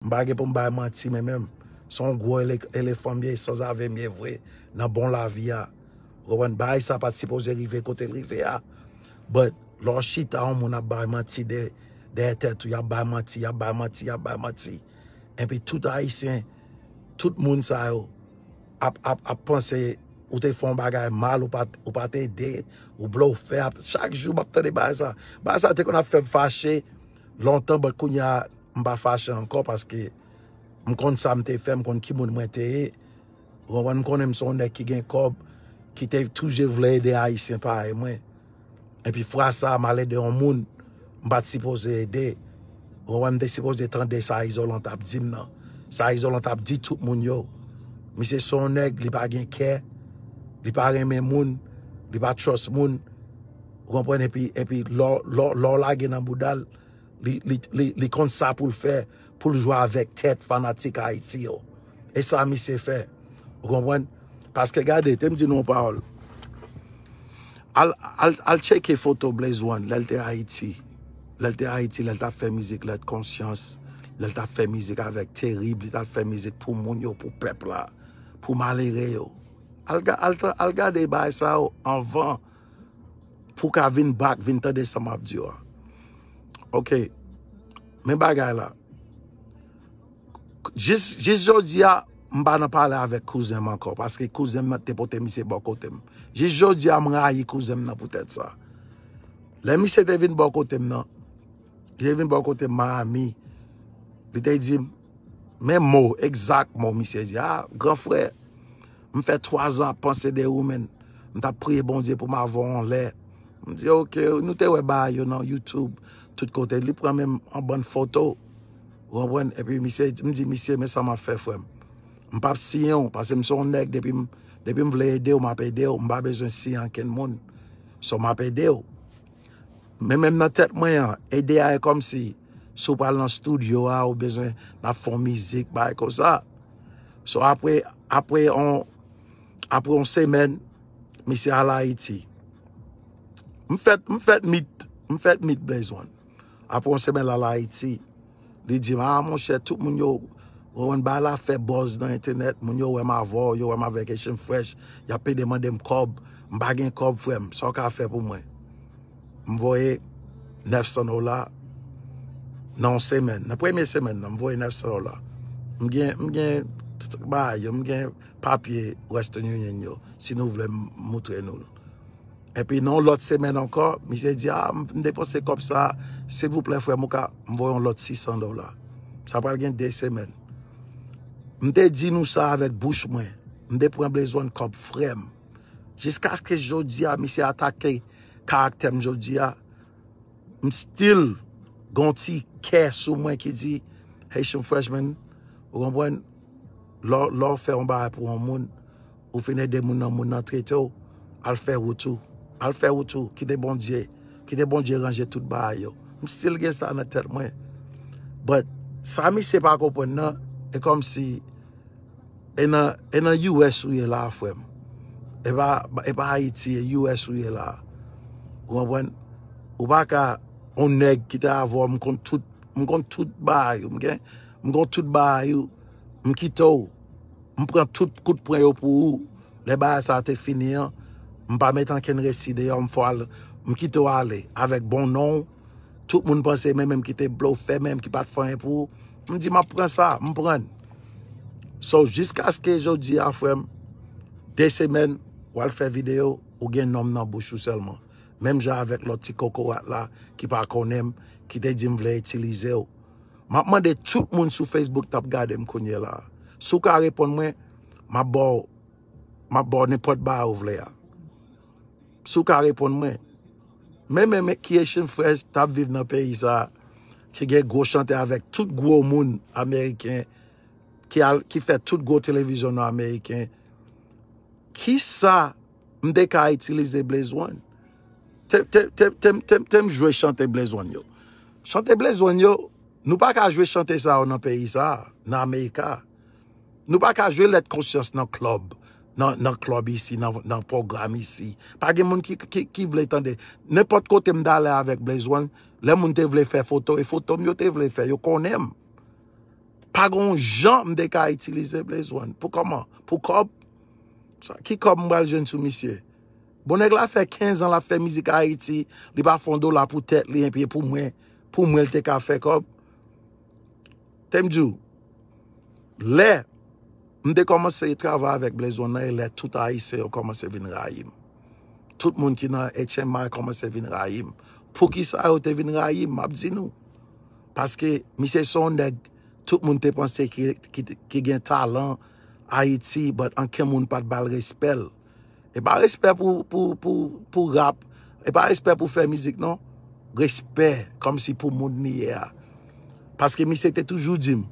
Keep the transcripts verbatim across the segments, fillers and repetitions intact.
M pa gen pou m bay manti, men menm. Se yon gwo ele- elefan m ye, sanzave m ye vre, nan bon lavi a. Ou konprann? Bagay sa pa t sipoze rive kote l rive a. But, lè w chita, yon moun ap bay manti dè- dèyè tèt ou, y ap bay manti, y ap bay manti, y ap bay manti. Epi tout Ayisyen, tout moun sa yo, ap, ap, ap panse ou te fè yon bagay mal, ou pa t- ou pa t ede, ou blofè. Ap- Chak jou m ap tande bagay sa. Bagay sa te konn ap fè m fache lontan, but kounye a, m pa fache ankò paske m konn sa m te fè, m konn ki moun mwen te ye. Ou konprann? M konnen m se yon nèg ki gen kòb, ki te toujou vle ede Ayisyen parèy mwen. Epi fwa sa a, m al ede yon moun m pa t sipoze ede. Ou konprann? M te sipoze tande sa Izolan t ap di m nan. Sa Izolan t ap di tout moun yo. Misye se yon nèg, li pa gen kè, li pa renmen moun, li pa trust moun. Ou konprann? Epi, epi lè w- lè w- lè w lage nan bouda l, li, li, li, li konn sa pou l fè, pou l jwe avèk tèt fanatik Ayiti yo. E sa misye fè. Ou konprann? Paske gade, te m di nou yon pawòl. Al, al, al tcheke foto Blaze One, lè l te Ayiti. Lè l te Ayiti, lè l t ap fè mizik Lèd Konsyans, lè l t ap fè mizik avèk Terib, li t ap fè mizik pou moun yo, pou pèp la, pou malere yo. Al, ga- al, al gade bagay sa yo anvan pou w ka vin back, vin tande sa m ap di w a. Ok. Men bagay la. Jis, jis jodi a, m pa nan pale avèk kouzen m ankò, paske kouzen m nan te pote misye bò kote m. Jis jodi a, m rayi kouzen m nan poutèt sa. Lè misye te vin bò kote m nan, li te vin bò kote m Miami, li te di m, men mo, egzak mo misye di, a, gran frè, m fè twa zan ap panse de ou, men m t ap priye Bondye pou m avè w yon lè. M di, ok, nou te wè bagay yo nan YouTube, tout kote. Li pran menm an bann foto, ou konprann? Epi misye, m di, misye, men sa m ap fè, frè m. M p ap siyen w, paske m se yon nèg, depi m, depi m vle ede w, m ap ede w. M pa bezwen siyen ankenn moun. So, m ap ede w. Men menm nan tèt mwen an, ede a e kòmsi, si w pral nan estidyo a, ou bezwen n ap fè yon mizik, bagay konsa. So, apre, apre on, apre yon semèn, misye al Ayiti. M fèt, m fèt mit, m fèt mit Blaze One. Apre yon semèn, l al Ayiti. Li di m, a, monchè, tout moun yo, ou konprann, bagay la fè buzz nan entènèt, moun yo wè m avè w, yo wè m avèk Haitian Fresh, y ap pede mande m kòb, m pa gen kòb, frè m, sa w ka fè pou mwen? M voye nèf san dola nan yon semèn, nan premye semèn nan, m voye nèf san dola. M gen, m gen t- t- bagay yo, m gen papye Western Union yo, si nou vle m moutre nou l. Epi nan yon lòt semèn ankò, misye di, a, m m depanse kòb sa, silvouplè, frè m, ou ka, m voye yon lòt sis san dola. Sa pral gen de semèn. M te di nou sa avèk bouch mwen. M te pran Blaze One kòb, frè m. Jiskaske jodi a, misye atake karaktè m jodi a, m still gon ti kè sou mwen ki di, Haitian Fresh, man, ou konprann, lè w- lè w fè yon bagay pou yon moun, ou fin ede moun nan, moun nan trete w, al fè wout ou. Al fè wout ou, kite Bondye, kite Bondye ranje tout bagay yo. M still gen sa nan tèt mwen. But, sa misye pa konprann nan, e kòmsi, e nan, e nan U S ou ye la, frè m. E pa, e pa Ayiti, e U S ou ye la. Ou konprann? Ou pa ka, yon nèg ki te avè w, m konn tout, m konn tout bagay ou, m gen, m konn tout bagay ou, m kite w, m pran tout kout pwen yo pou ou. Lè bagay sa te fini an, m pa met ankenn resi deyò, m fè w al, m kite w ale avèk bon non w. Tout moun panse men menm ki te blofè, menm ki pa t fè anyen pou ou. M di m ap pran sa, m pran l. So, jiskaske jodi a, frè m, de semèn, w al fè videyo, ou gen non m nan bouch ou sèlman. Menm jan avèk lòt ti kokorat la ki pa konnen m, ki te di m vle itilize w. M ap mande tout moun sou Facebook t ap gade m kounye la. Si w ka reponn mwen, m ap ba w, m ap ba w nenpòt bagay ou vle a. Si w ka reponn mwen. Men men men ki Haitian Fresh t ap viv nan peyi sa a, ki gen gwo chantè avèk tout gwo moun ameriken, ki al, ki fè tout gwo televizyon nan ameriken. Kisa m te ka itilize Blaze One? Te, te, te, te, te, te m jwe chante Blaze One yo. Chante Blaze One yo, nou pa ka jwe chante sa yo nan peyi sa a, nan Amerika. Nou pa ka jwe Lèd Konsyans nan klòb, nan, nan klòb isi, nan, nan pwogram isi. Pa gen moun ki, ki, ki vle tande. Nenpòt kote m t ale avèk Blaze One, lè moun te vle fè foto, e foto m yo te vle fè, yo konnen m. Pa gen yon jan m te ka itilize Blaze One. Pou kòman? Pou kòb? Sa, ki kòb m pral jwenn sou misye? Bon, nèg la fè kenz an l ap fè mizik Ayiti, li pa fè yon dola pou tèt li, epi pou mwen, pou mwen, l te ka fè kòb. Te m di w, lè m te kòmanse travay avèk Blaze One nan, e lè tout Ayisyen yo kòmanse vin rayi m. Tout moun ki nan H M I kòmanse vin rayi m. Poukisa yo te vin rayi m? M ap di nou. Paske misye se yon nèg tout moun te panse ki, ki, ki gen talan Ayiti, but ankenn moun pa t ba l respè l. E pa respè pou, pou, pou, pou rap. E pa respè pou fè mizik, non. Respè, kòmsi pou moun li ye a. Paske misye te toujou di m,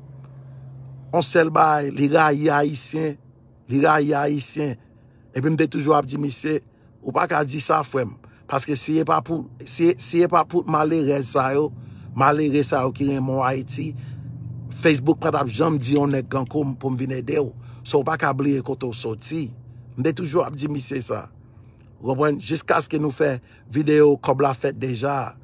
yon sèl bagay, li rayi Ayisyen, li rayi Ayisyen. Epi m te toujou ap di misye, ou pa ka di sa, frè m. Paske si e pa pou, si, si e pa pou malerèz sa yo, malere sa yo ki renmen w Ayiti, Facebook pa t ap janm di yon nèg kankou m pou m vin ede w. So, ou pa ka bliye kote w soti. M te toujou ap di misye sa. Ou konprann? Jiskaske nou fè videyo kòb la fèt deja.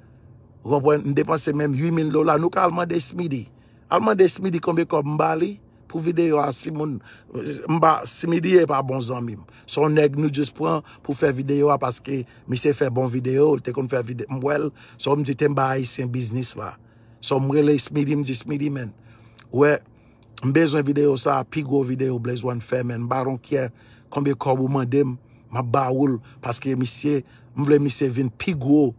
Ou konprann? M depanse menm uit mil dola. Nou ka al mande Smitty. Al mande Smitty konbyen kòb m ba li pou videyo a. Si moun, m ba Smitty e pa bon zanmi m. Se yon nèg nou just pran pou fè videyo a paske misye fè bon videyo, li te konn fè videyo, m wè l. So, m di te m ba Ayisyen biznis la. So, m rele Smitty, m di, Smitty, man, ou wè, m bezwen videyo sa, pi gwo videyo Blaze One fè, man. M pa don't care konbyen kòb ou mande m, m ap ba ou l, paske misye, m vle misye vin pi gwo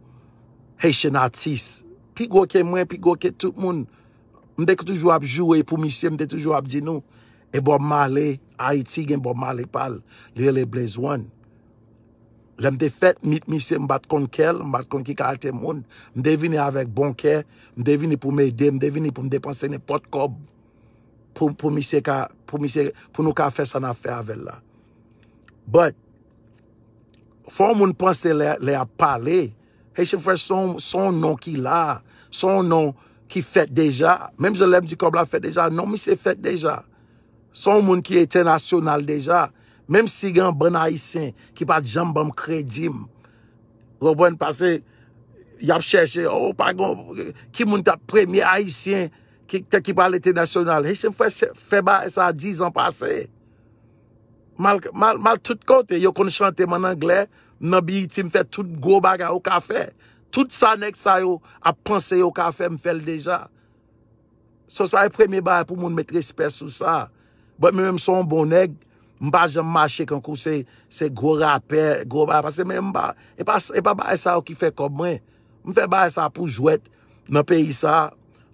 Haitian artist. Pi gwo ke mwen, pi gwo ke tout moun. M te toujou ap joure pou misye, m te toujou ap di nou, e Bob Marley, Ayiti gen Bob Marley pa l, li rele Blaze One. Lè m te fèt meet misye, m pa t konn kè l, m pa t konn ki kalite moun. M te vini avèk bon kè, m te vini pou m ede, m te vini pou m depanse nenpòt kòb pou, pou misye ka, pou misye, pou nou ka fè sa n ap fè avè l la. But, fò yon moun panse lè, lè y ap pale, Haitian Fresh se yon, se yon non ki la, se yon non ki fèt deja. Menm jan lè m di kòb la fèt deja, non misye fèt deja. Se yon moun ki entènasyonal deja. Menm si gen yon bann Ayisyen ki pa t janm ban m kredi m. Ou konprann? Paske y ap chèche, oh, pa gen, ki moun t ap premye Ayisyen ki, ki pral entènasyonal. Haitian Fresh fè bagay sa diz an pase. M al, m al, m al tout kote, yo konn chante m ann anglè, m nan B E T, m fè tout gwo bagay ou ka fè. Tout sa nèg sa yo ap panse yo ka fè, m fè l deja. So, sa e premye bagay pou moun met respè sou sa. But mwen menm se yon bon nèg, m pa janm mache kankou se, se gwo rapè, gwo bagay, paske mwen menm m pa, e pa, e pa bagay sa yo ki fè kòb mwen. M fè bagay sa pou jwèt nan peyi sa,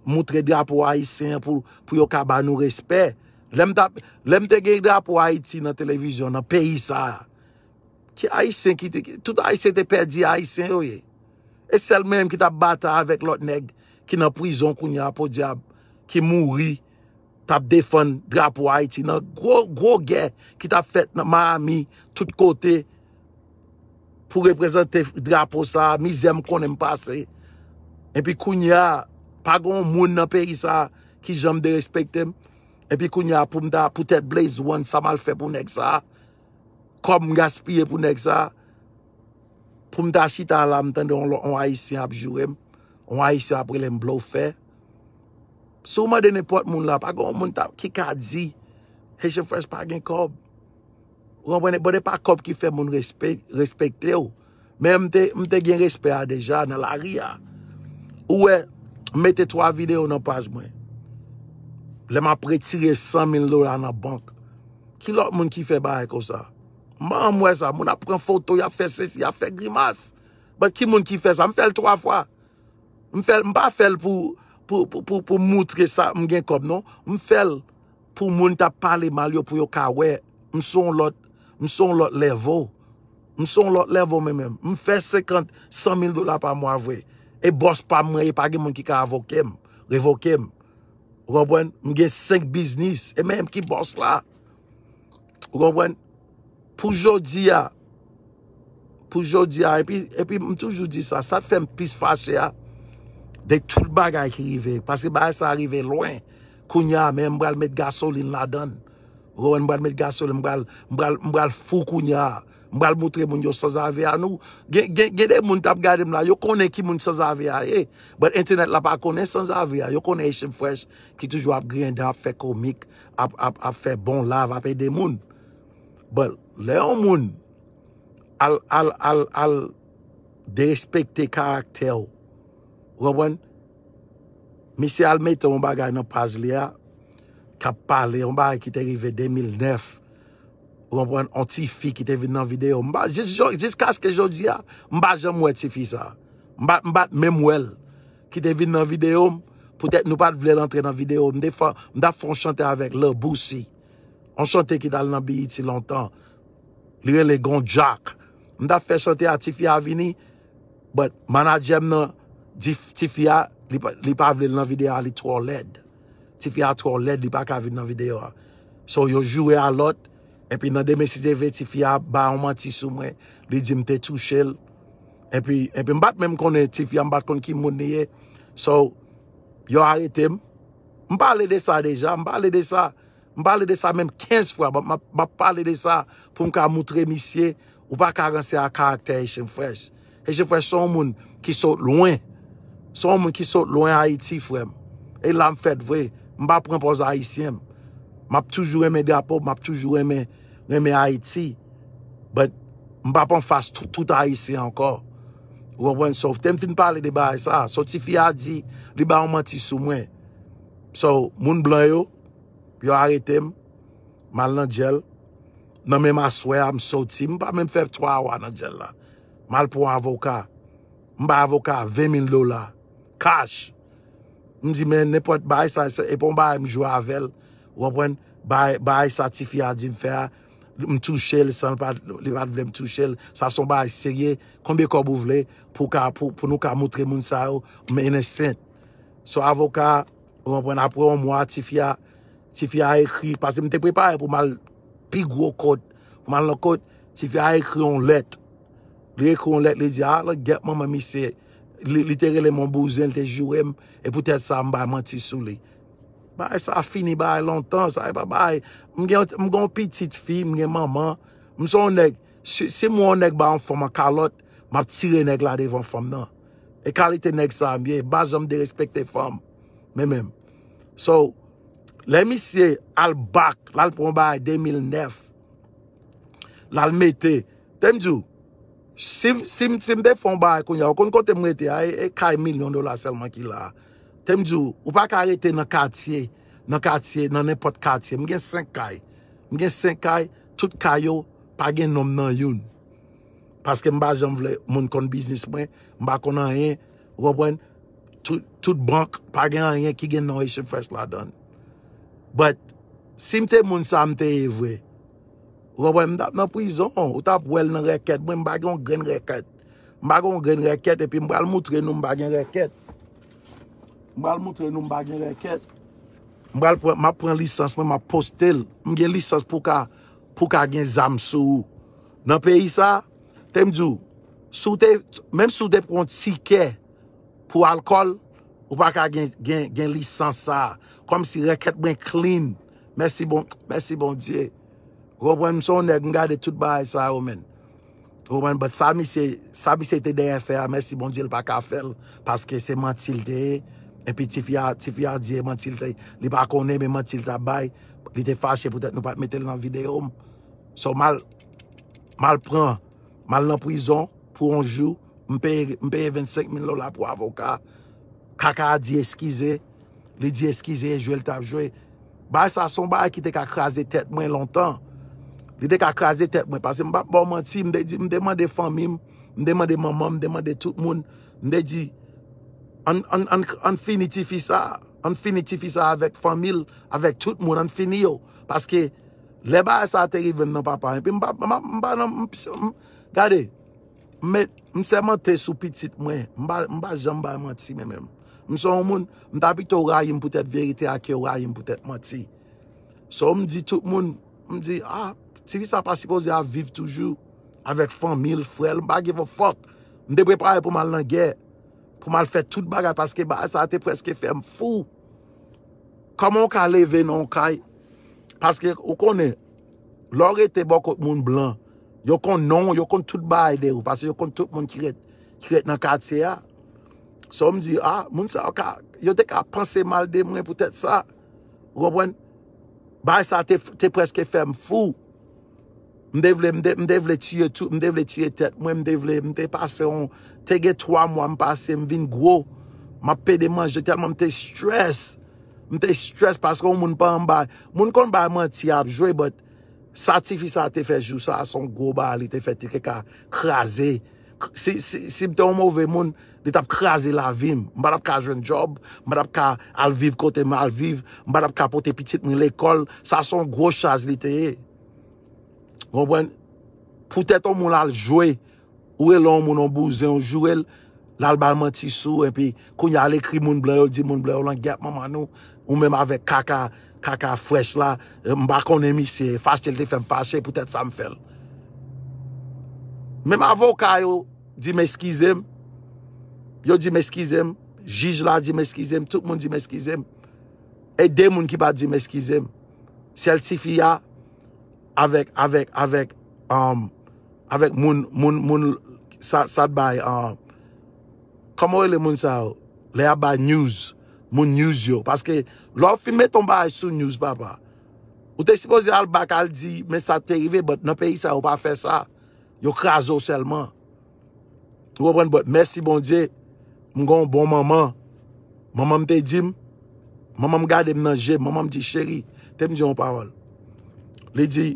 moutre drapo ayisyen an pou, pou yo ka ba nou respè. Lè m t ap, lè m te gen drapo Ayiti nan televizyon, nan peyi sa, ki Ayisyen ki te, tout Ayisyen te pèdi Ayisyen yo ye. E sèl mwen menm ki t ap batay avèk lòt nèg ki nan prizon kounye a, podyab, ki mouri, t ap defann drapo Ayiti nan gwo, gwo gè ki t ap fèt nan Miami, tout kote, pou reprezante drapo sa, mizè m konnen m pase. Epi kounye a, pa gen yon moun nan peyi sa ki janm derespekte m. Epi kounye a, pou m ta, poutèt Blaze One, sa m al fè pou nèg sa, kòb m gaspiye pou nèg sa, pou m ta chita la, m tande yon, yon Ayisyen ap joure m, yon Ayisyen ap rele m blofè. Si w mande nenpòt moun la, pa gen yon moun ta, ki ka di, Haitian Fresh pa gen kòb. Ou konprann? Bon, e pa kòb ki fè moun respe-, respekte w. Men m te, m te gen respè a deja nan lari a. Ou wè, m mete twa videyo nan paj mwen. Lè m ap retire san mil dola nan bank. Ki lòt moun ki fè bagay konsa? M pa janm wè sa. Moun ap pran foto, y ap fè sesi, y ap fè grimas. But ki moun ki fè sa? M fè l twa fwa. M fè l, m pa fè l pou, pou, pou, pou, pou moutre sa, m gen kòb, non. M fè l pou moun t ap pale mal yo, pou yo ka wè m se yon lòt, m se yon lòt level. M se yon lòt level mwen menm. M fè senkant, san mil dola pa mwa vre. E bòs pa m mwen ye, pa gen moun ki ka avoke m, revoke m. Ou konprann? M gen senk biznis. E menm ki bòs la. Ou konprann? Pou jodi a, pou jodi a, epi, epi m toujou di sa, sa k fè m plis fache a, de tout bagay ki rive, paske bagay sa rive lwen. Kounye a, men m pral met gasolin ladan l. Ou konprann? M pral met gasolin, m pral, m pral, m pral fou kounye a. M pral moutre moun yo sanzave a nou. Gen, gen, gen de moun t ap gade m la, yo konnen ki moun sanzave a ye. But entènèt la pa konnen sanzave a. Yo konnen Haitian Fresh ki toujou ap griyen dan, ap fè komik, ap, ap, ap fè bon live, ap ede moun. But lè yon moun al, al, al, al derespekte karaktè w, ou konprann? Misye al mete yon bagay nan paj li a, k ap pale, yon bagay ki te rive de mil nèf, ou konprann, yon ti fi ki te vin nan videyo. M pa, jis, jiskaske jodi a, m pa janm wè ti fi sa. M pa, m pa t menm wè l ki te vin nan videyo m. Poutèt nou pa t vle l antre nan videyo m. M te fè, m t ap fè yon chante avèk Lil Boosie. Yon chante ki t al nan B E T lontan. Li rele Gon Jack. M t ap fè chante a, ti fi a vini. But manadjè m nan di f- ti fi a, li pa, li pa vle l nan videyo a, li twò lèd. Ti fi a twò lèd, li pa ka vin nan videyo a. So yo joure a lòt. Epi nan demen si Dye vle, ti fi a bay yon manti sou mwen. Li di m te touche l. Epi, epi m pa t menm konnen ti fi a, m pa t konn ki moun li ye. So yo arete m. M pale de sa deja, m pale de sa. M pale de sa menm kenz fwa, but m ap, m ap pale de sa pou m ka moutre misye, ou pa ka ranse a karaktè Haitian Fresh. Haitian Fresh se yon moun ki sot lwen. Se yon moun ki sot lwen Ayiti, frè m. E la m fèt vre. M pa pran pòz ayisyen m. M ap toujou renmen drapo, m ap toujou renmen, renmen Ayiti. But m p ap anfas tout, tout ayisyen ankò. Ou konprann? So, te m fin pale de bagay sa. So, ti fi a di, li ba yon manti sou mwen. So, moun blan yo, yo arete m, m al nan djèl. Nan menm aswè a, m soti, m pa menm fè twa awa nan djèl la. M al pran avoka. M bay avoka a ven mil dola. Cash. M di, men nenpòt bagay sa, se, e pa yon bagay m jwe avè l. Ou konprann? Bagay, bagay sa ti fi a di m fè a, m touche l san l pa, li pa t vle m touche l. Sa se yon bagay serye. Konbyen kòb ou vle pou ka, pou, pou nou ka moutre moun sa yo, m innocent. So avoka a, ou konprann, apre yon mwa, ti fi a, ti fi a ekri, paske m te prepare pou m al pi gwo kot, pou m al nan kot, ti fi a ekri yon lèt. Li ekri yon lèt, li di, a, langyèt manman misye, li, li te rele m yon bouzen, li te joure m, e poutèt sa, m bay manti sou li. Bagay sa fini, bagay lontan, sa e pa bagay. M gen, m gen yon pitit fi, m gen manman, m se yon nèg, si, si m wè yon nèg ba yon fanm an kalòt, m ap tire nèg la devan fanm nan. E kalite nèg sa a m ye, m pa janm derespekte fanm. Men menm. So, lè misye al back, l al pran yon bagay de mil nèf, l al mete. Te m di w, si, si, si m te fè yon bagay kounye a, ou konn kote m rete a, e, e kay milyon dola sèlman ki la a. Te m di w, ou pa ka rete nan katye, nan katye, nan nenpòt katye. M gen senk kay. M gen senk kay, tout kay yo, pa gen non m nan youn. Paske m pa janm vle moun konn biznis mwen, m pa konn anyen, ou konprann? Tout, tout bank, pa gen anyen ki gen non Haitian Fresh ladan l. But, si m te moun sa m te ye vre, ou konprann? M t ap nan prizon, ou t ap wè l nan rèkèt mwen, m pa gen yon grenn rèkèt. M pa gen yon grenn rèkèt, epi m pral moutre nou m pa gen rèkèt. M pral moutre nou m pa gen rèkèt. M pral pran, m ap pran lisans mwen, m ap poste l. M gen lisans pou ka, pou ka gen zam sou ou. Nan peyi sa, te m di w, si w te, menm si w te pran yon tikè pou alkòl, ou pa ka gen, gen, gen lisans sa a. Kòmsi rèkèt mwen clean. Mèsi bon, mèsi Bondye. Ou konprann, m se yon nèg, m gade tout bagay sa yo, menn. Ou konprann, but sa misye, sa misye te dèyè fè a, mèsi Bondye, l pa ka fè l, paske se manti l te ye. Epi tifi a, tifi a di e manti l te, li pa konnen, men manti l t ap bay. Li te fache poutèt nou pa t mete l nan videyo m. So, m al, m al pran, m al nan prizon pou yon jou, m peye, m peye vennsenk mil dola pou avoka. Kaka a di eskize, li di eskize, e jwe l t ap jwe. Bagay sa se yon bagay ki te ka kraze tèt mwen lontan. Li te ka kraze tèt mwen, paske m p ap ba w manti, m te di, m te mande fanmi m, m te mande manman m, m te mande tout moun, m te di, ann, ann, ann, ann fini tifi sa, ann fini tifi sa avèk fanmi l, avèk tout moun, ann fini yo. Paske lè bagay sa te rive m nan papa, epi m pa, m pa, m pa nan, m, m, gade, m met, m sèmante sou pitit mwen, m pa, m pa janm bay manti, men menm. M se yon moun, m ta pito rayi m poutèt verite a ke w rayi m poutèt manti. So, m di tout moun, m di, a, tifi sa pa sipoze ap viv toujou avèk fanmi l, frè l, m pa give a fuck. M te prepare pou m al nan gè, pou m al fè tout bagay, paske bagay sa te prèske fè m fou. Kòman w ka leve nan yon kay? Paske ou konnen, lè w rete bò kot moun blan, Yo konn non, yo konn tout bagay de ou, paske yo konn tout moun ki ret, ki ret nan katye a. So, m di, ah, moun sa yo ka, yo te ka panse mal de mwen poutèt sa. Ou konprann? Bagay sa te, te prèske fè m fou. M te vle, m te, m te vle tiye tout, m te vle tiye tèt mwen, m te vle, m te pase yon, te gen twa mwa m pase, m vin gwo. M ap pede manje tèlman m te stress. M te stress paske yon moun pa anba. Moun konn bay manti ap jwe, but sa tifi sa te fè jou sa, se yon gwo bagay li te fè, te ka kraze. Si, si, si m te yon move moun, li t ap kraze lavi m. M pa t ap ka jwenn djòb, m pa t ap ka al viv kote m al viv, m pa t ap ka pote pitit mwen lekòl. Sa se yon gwo chaj li te ye. Ou konprann? Poutèt yon moun al jwe, ou rele yon moun yon bouzen, ou joure l, l al ba l manti sou, epi kounye a l ekri moun blan yo, l di moun blan yo langyèt manman nou, ou menm avèk kaka, kaka frèch la, m pa konnen misye, fache l te fè m fache, poutèt sa m fè l. Menm avoka yo di m eskize m, yo di m eskize m, jij la di m eskize m, tout moun di m eskize m. E de moun ki pa di m eskize m. Sèl tifi a, avèk, avèk, avèk, um, avèk moun, moun, moun, sa, sa t bay, um, kòman yo rele moun sa yo? Lè y ap bay news, moun news yo. Paske lè w fin mete yon bagay sou news, papa, ou te sipoze al back al di, men sa te rive, but nan peyi sa yo pa fè sa. Yo kraze w sèlman. Ou konprann? But mèsi Bondye, m gen yon bon manman. Manman m te di m, manman m gade m nan je, manman m di, cheri, te m di yon pawòl. Li di,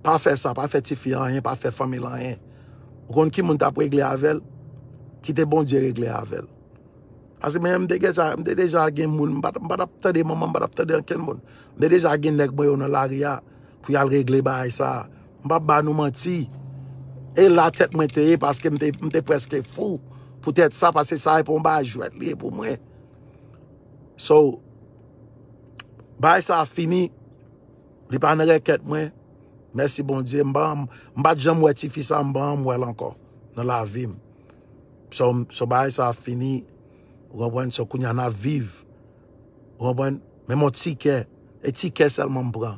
pa fè sa, pa fè tifi anyen, pa fè fanmi l anyen. Ou konn ki moun t ap regle avè l? Kite Bondye regle avè l. Paske mwen, m te deja, m te deja gen moun, m pa t, m pa t ap tande manman, m pa t ap tande ankenn moun. M te deja gen nèg mwen yo nan lari a pou y al regle bagay sa a. M p ap ba nou manti. E la tèt mwen te ye paske m te, m te prèske fou. Poutèt sa, paske sa e pa yon bagay jwèt li ye pou mwen. So, bagay sa a fini. Li pa nan rèkèt mwen. Mèsi Bondye. M pa, m pa t janm wè tifi sa, m pa janm wè l ankò nan lavi m. So, so bagay sa a fini. Ou konprann? So kounye a n ap viv. Ou konprann? Men mon ti kè. E ti kè sèlman m pran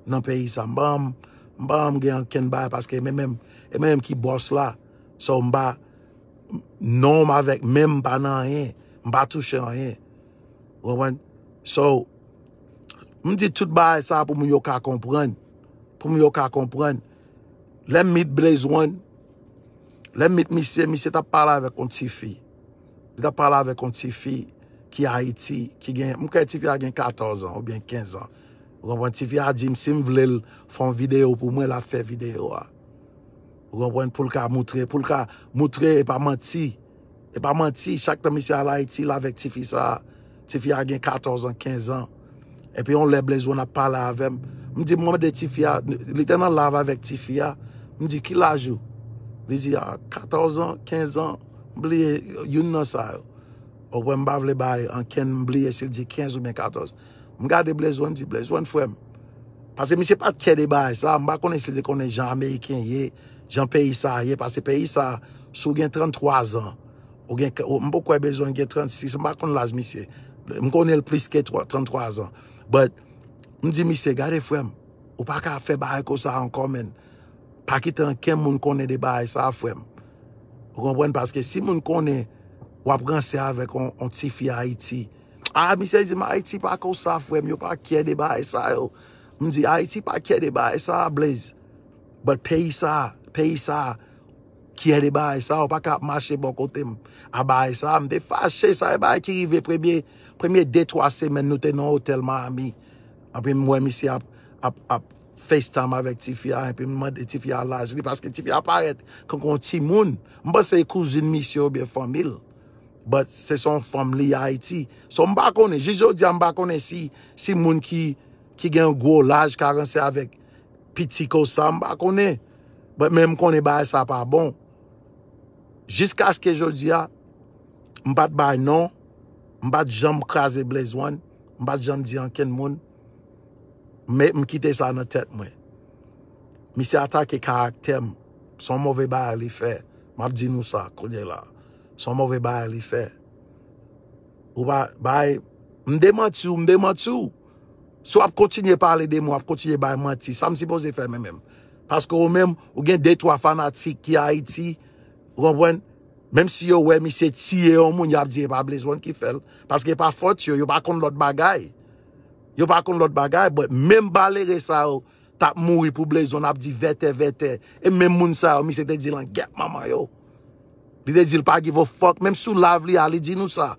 nan peyi sa. M pa, m pa gen ankenn bagay paske e mwen menm, e mwen menm ki bòs la. So m pa, non m avèk men m pa nan anyen. M pa touche anyen. Ou konprann? So, m di tout bagay sa pou moun yo ka konprann. Pou moun yo ka konprann. Lè m meet Blaze One, lè m meet misye, misye t ap pale avèk yon tifi. Li t ap pale avèk yon tifi ki Ayiti, ki gen, m kwè tifi a gen katòz an oubyen kenz an. Ou konprann? Tifi a di m si m vle l fè yon videyo pou mwen, l ap fè videyo a. Ou konprann? Pou l ka moutre, pou l ka moutre e pa manti. E pa manti, chak tan misye al Ayiti, l avèk tifi sa a. Tifi a gen katòz an, kenz an. Epi yon lè Blaze One ap pale avè m. M di, mwen mande tifi a, li te nan live avèk tifi a. M di, ki laj ou? Li di, a, katòz an, kenz an, m bliye youn nan sa yo. Ou konprann, m pa vle bay ankenn, m bliye si l di kenz oubyen katòz. M gade Blaze One, m di, Blaze One, frè m. Paske misye pa t kè de bagay sa, m pa konnen si l te konnen jan Ameriken ye, jan peyi sa a ye, paske peyi sa a, si w gen tranntwa zan, ou gen, ou, m poko wè Blaze One gen trannsis, m pa konn laj misye. M konnen l plis ke twa, tranntwa zan. But, m di misye, gade frè m, ou pa ka fè bagay konsa ankò, menn. Pa kite ankenn moun konnen de bagay sa a, frè m. Ou konprann? Paske si moun konnen w ap ranse avèk on, on tifi Ayiti, a, misye di m, Ayiti pa konsa, frè m, yo pa kè de bagay sa yo. M di, Ayiti pa kè de bagay sa, Blaze. But peyi sa, peyi sa, kè de bagay sa, ou pa ka ap mache bò kote m a bagay sa. M te fache, sa e bagay ki rive premye, premye de, twa semèn nou te nan otèl Miami. Epi m wè misye ap, ap, ap FaceTime avèk tifi a, epi m mande tifi a laj li, paske tifi a parèt kankou yon timoun. M panse e kouzin misye oubyen fanmi l. But se se yon fanm li Ayiti. So m pa konnen, jis jodi a m pa konnen si, si moun ki, ki gen yon gwo laj ka ranse avèk piti konsa, m pa konnen. But men m konnen bagay sa pa bon. Jiskaske jodi a, m pa t bay non, m pa t janm kraze Blaze One, m pa t janm di ankenn moun, men m kite sa nan tèt mwen. Misye atake karaktè m, se yon move bagay li fè, m ap di nou sa kounye la, se yon move bagay li fè. Ou pa bay, m demanti w, m demanti w. Si w ap kontinye pale de mwen, w ap kontinye bay manti, sa m sipoze fè mwen menm? Paske ou menm, ou gen de twa fanatik ki Ayiti, ou konprann? Menm si yo wè misye tiye yon moun, y ap di e pa Blaze One ki fè l. Paske e pa fòt yo, yo pa konn lòt bagay. Yo pa konn lòt bagay, but menm malere sa yo t ap mouri pou Blaze One, ap di vètè, vètè. E menm moun sa yo, misye te di l an gèt manman yo. Li te di l pa give a fuck, menm sou live li a, li di nou sa.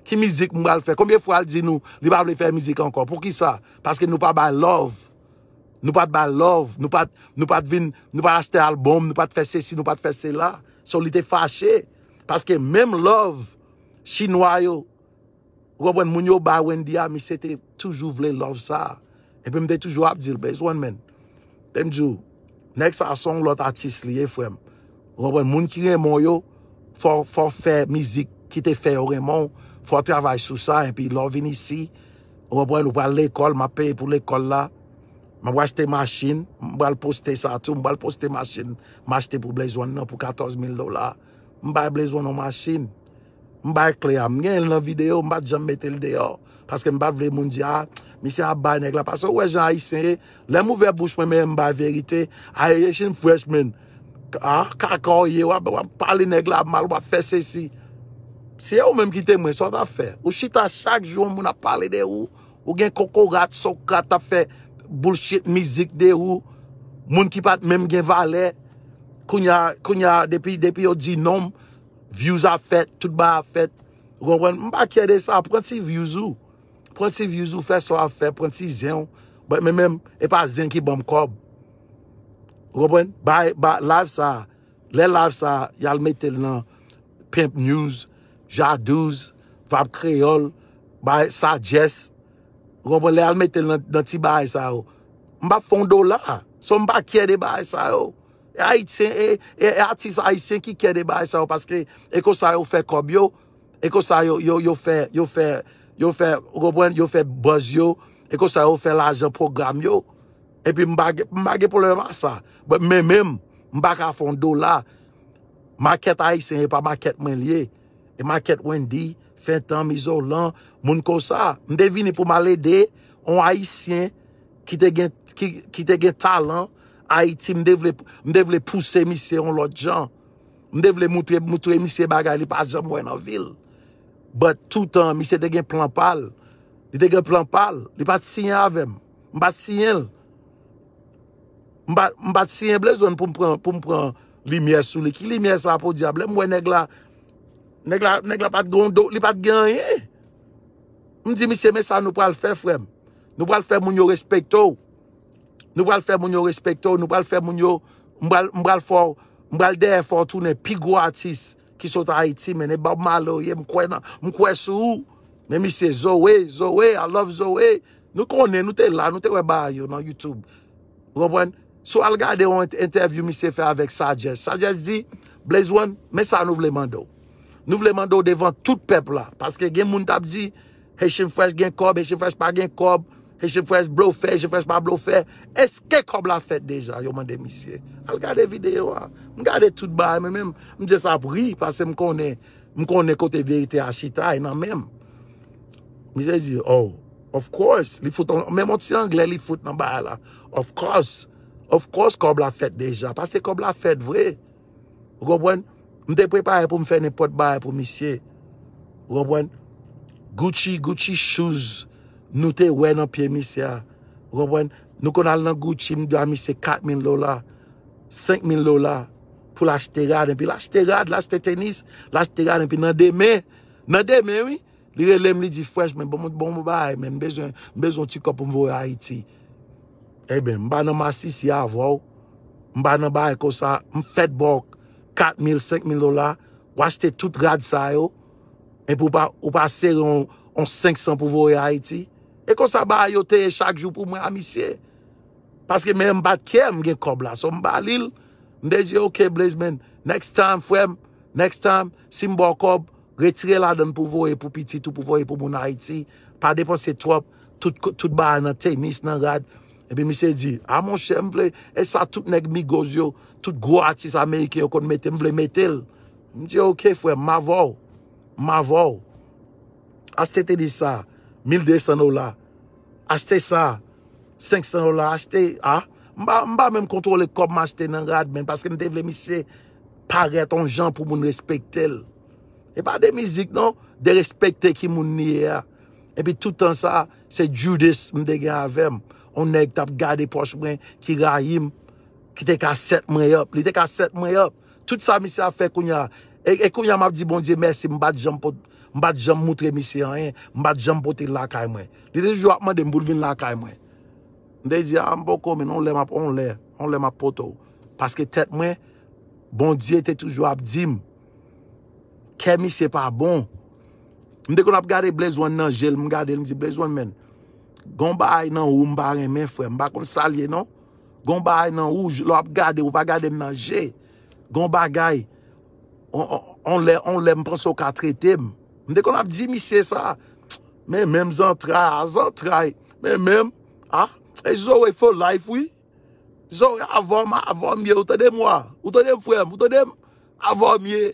Ki mizik m pral fè? Konbyen fwa l di nou li pa vle fè mizik ankò? Poukisa? Paske nou pa bay love. Nou pa t bay love, nou pa t, nou pa t vin, nou pa t achte albòm, nou pa t fè sesi, nou pa t fè sela. So li te fache. Paske menm love chinwa yo, ou konprann, moun yo bay Wendy a, misye te toujou vle love sa. Epi m te toujou ap di l, Blaze One, man. Te m di w, nèg sa se yon lòt atis li ye, frè m. Ou konprann, moun ki renmen w yo, fò, fò w fè mizik ki te fè yo renmen w, fò w travay sou sa, epi lè w vin isi, ou konprann, ou pral lekòl, m ap peye pou lekòl la, m ap achte machin, m pral poste sa tou, m pral poste machin m achte pou Blaze One nan pou katòz mil dola. M bay Blaze One yon machin. M bay kle a, m genyen l nan videyo, m pa t janm mete l deyò. Paske m pa t vle moun di, a, misye ap bay nèg la. Paske ou wè jan Ayisyen ye, lè m ouvè bouch mwen, men m bay verite. Ayisyen fresh, man. A, kaka w ye, w ap, w ap pale nèg la mal, w ap fè sesi. Si e ou menm ki te mwen, sa w t ap fè? Ou chita chak jou, yon moun ap pale de ou. Ou gen kokorat, sokrat ap fè bullshit mizik de ou. Moun ki pa t menm gen valè. Kounye a, kounye a, depi, depi yo di non m, views ap fèt, tout bagay ap fèt. Ou konprann? M pa kyè de sa, pran ti views ou. Pran ti views ou, fè sa w ap fè, pran ti zen w. But men menm, e pa zen ki ban m kòb. Ou konprann? Bay, bay, live sa, lè live sa, y al mete l nan Pimp News, Jadouz, Vab Kreyòl, bay Sagesse. Ou konprann? Lè y al mete l nan, nan ti bagay sa yo. M p ap fè yon dola. So m pa kyè de bagay sa yo. E Ayisyen, e, e, e atis ayisyen ki kyè de bagay sa yo, paske e konsa yo fè kòb yo, e konsa yo, yo, yo fè, yo fè, yo fè, ou konprann, yo fè buzz yo, e konsa yo fè lajan pwogram yo. Epi m pa gen, m pa gen pwoblèm a sa. But men menm, m pa ka fè yon dola. Makèt ayisyen e pa makèt mwen l ye. E makèt Wendy, Fentanm, Izolan, moun konsa. M te vini pou m al ede yon ayisyen ki te gen, ki, ki te gen talan Ayiti, m te vle, m te vle pouse misye yon lòt jan. M te vle moutre, moutre misye bagay li pa janm wè nan vi l. But toutan, misye te gen plan pa l. Li te gen plan pa l. Li pa t siyen avè m. M pa t siyen l. M pa, m pa t siyen Blaze One pou m pran, pou m pran limyè sou li. Ki limyè sa podyab? Lè m wè nèg la, nèg la, nèg la pa t gen yon do, li pa t gen anyen. M di, misye, men sa nou pral fè, frè m. Nou pral fè moun yo respekte w. Nou pral fè moun yo respekte w. Nou pral fè moun yo, m pral, m pral fè w, m pral dèyè fè w tounen pi gwo atis ki sot Ayiti, men e Bob Marley w ye, m kwè nan, m kwè sou ou. Men misye, Zoe, Zoe, I love Zoe. Nou konnen, nou te la, nou te wè bagay yo nan YouTube. Ou konprann? Si w al gade yon ent-, entèvyou misye fè avèk Sagesse, Sagesse di, Blaze One, men sa nou vle mande w. Nou vle mande w devan tout pèp la, paske gen moun t ap di, Haitian Fresh gen kòb, Haitian Fresh pa gen kòb, Haitian Fresh blofè, Haitian Fresh pa blofè. Èske kòb la fèt deja? Yo mande misye. Al gade videyo a. M gade tout bagay, men menm, m just ap ri, paske m konnen, m konnen kote verite a chita, e nan men m. Misye di, oh, of course. Li fout on, menm on ti anglè li fout nan bagay la. Of course. Of course, kòb la fèt deja. Paske kòb la fèt vre. Ou konprann? M te prepare pou m fè nenpòt bagay pou misye. Ou konprann? Gucci, Gucci shoes, nou te wè nan pye misye a. Ou konprann? Nou konn al nan Gucci, m dwe a misye kat mil dola, senk mil dola pou l achte rad. Epi l achte rad, l achte tenis, l achte rad. Epi nan demen, nan demen, wi, li rele m, li di, Fresh, men bon, bon, bon bagay, men m bezwen, m bezwen yon ti kòb pou m voye Ayiti. Ebyen, m pa nan masisi avè w. M pa nan bagay konsa. M fèt ba w kat mil, senk mil dola. W achte tout rad sa yo. Epi w pa, ou pa sere yon, yon senk san pou voye Ayiti. E konsa bagay yo te ye chak jou pou mwen a misye. Paske men m pa t kè m gen kòb la. So m ba li l. M te di, ok, Blaze, man, next time, frè m, next time, si m ba w kòb, retire ladann pou voye pou pitit ou, pou voye pou moun Ayiti. Pa depanse twòp, tout, tout bagay nan tenis, nan rad. Epi misye di, a monchè, m vle, e sa tout nèg Migos yo, tout gwo atis ameriken yo konn mete, m vle mete l. M di, ok, frè m, m avè w. M avè w. Achte tenis sa, mil de san dola. Achte sa, senk san dola. Achte, a, M pa, m pa menm kontwole kòb m achte nan rad, men paske m te vle misye parèt yon jan pou moun respekte l. E pa de mizik, non, de respekte ki moun li ye a. Epi tout tan sa, se Judas m te gen avè m. Yon nèg t ap gade pòch mwen, ki rayi m, ki te ka set mwen up. Li te ka set mwen up. Tout sa misye ap fè kounye a. E, e kounye a, m ap di Bondye mèsi, m pa t janm pot-, m pa t janm moutre misye anyen, m pa t janm pote l lakay mwen. Li te toujou ap mande m pou l vin lakay mwen. M te di, a, m poko, men yon lè m ap, yon lè, yon lè m ap pote w. Paske tèt mwen, Bondye te toujou ap di m, kè misye pa bon. M te konn ap gade Blaze One nan je l, m gade l, m di, Blaze One, men, gon bagay nan ou m pa renmen, frè, m pa konn sa l ye, non. Gon bagay nan ou, lè w ap gade, ou pa gade m nan je. Gon bagay, on, on, on lè, on lè m panse w ka trete m. M te konn ap di misye sa. Men menm zantray, a zantray. Men menm, a, e Zoe for life, wi. Zoe, avè m, avè m ye, ou tande m wa? Ou tande m, frè m? Ou tande m? Avè m ye.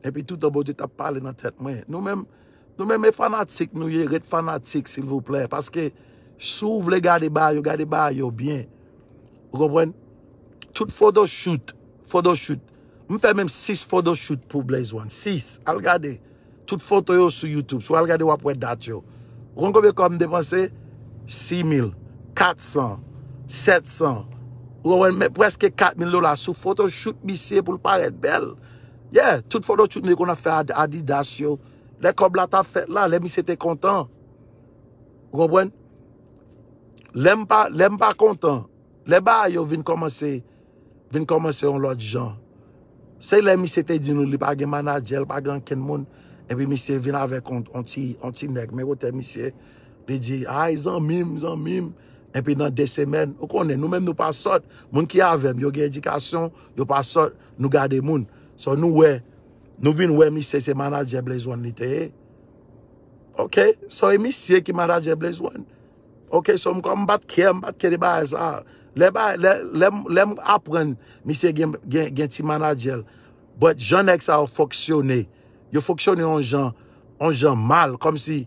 Epi toutan Bondye t ap pale nan tèt mwen. Nou menm, nou menm e fanatik nou ye, ret fanatik, silvouplè. Paske si w vle gade bagay yo, gade bagay yo byen. Ou konprann? Tout photoshoot, photoshoot. M fè menm sis photoshoot pou Blaze One. Sis. Al gade. Tout foto yo sou YouTube. Si w al gade, w ap wè dat yo. Ou konn konbyen kòb m depanse? Sis mil, kat san, sèt san. Ou konprann? Men prèske kat mil dola sou photoshoot misye pou l parèt bèl. Yeah, tout photoshoot misye konn ap fè Ad-, Adidas yo. Lè kòb la t ap fèt la, lè misye te kontan. Ou konprann? Lè m pa, lè m pa kontan, lè bagay yo vin kòmanse, vin kòmanse yon lòt jan. Se lè misye te di nou li pa gen manadjè, li pa gen ankenn moun, epi misye vin avèk on, on ti, on ti nèg, men kote misye, li di, ay, zanmi m, zanmi m, epi nan de semèn, ou konnen, nou menm nou pa sòt, moun ki avè m, yo gen edikasyon, yo pa sòt, nou gade moun. So, nou wè, nou vin wè misye se manadjè Blaze One li te ye. Ok, so e misye ki manadjè Blaze One. Ok, so m kòm m pa t kè, m pa t kè de bagay sa. Lè ba-, lè, lè, m- lè m aprann misye gen, gen, gen ti manadjè l. But jan nèg sa yo fonksyone, yo fonksyone yon jan, yon jan mal, kòmsi,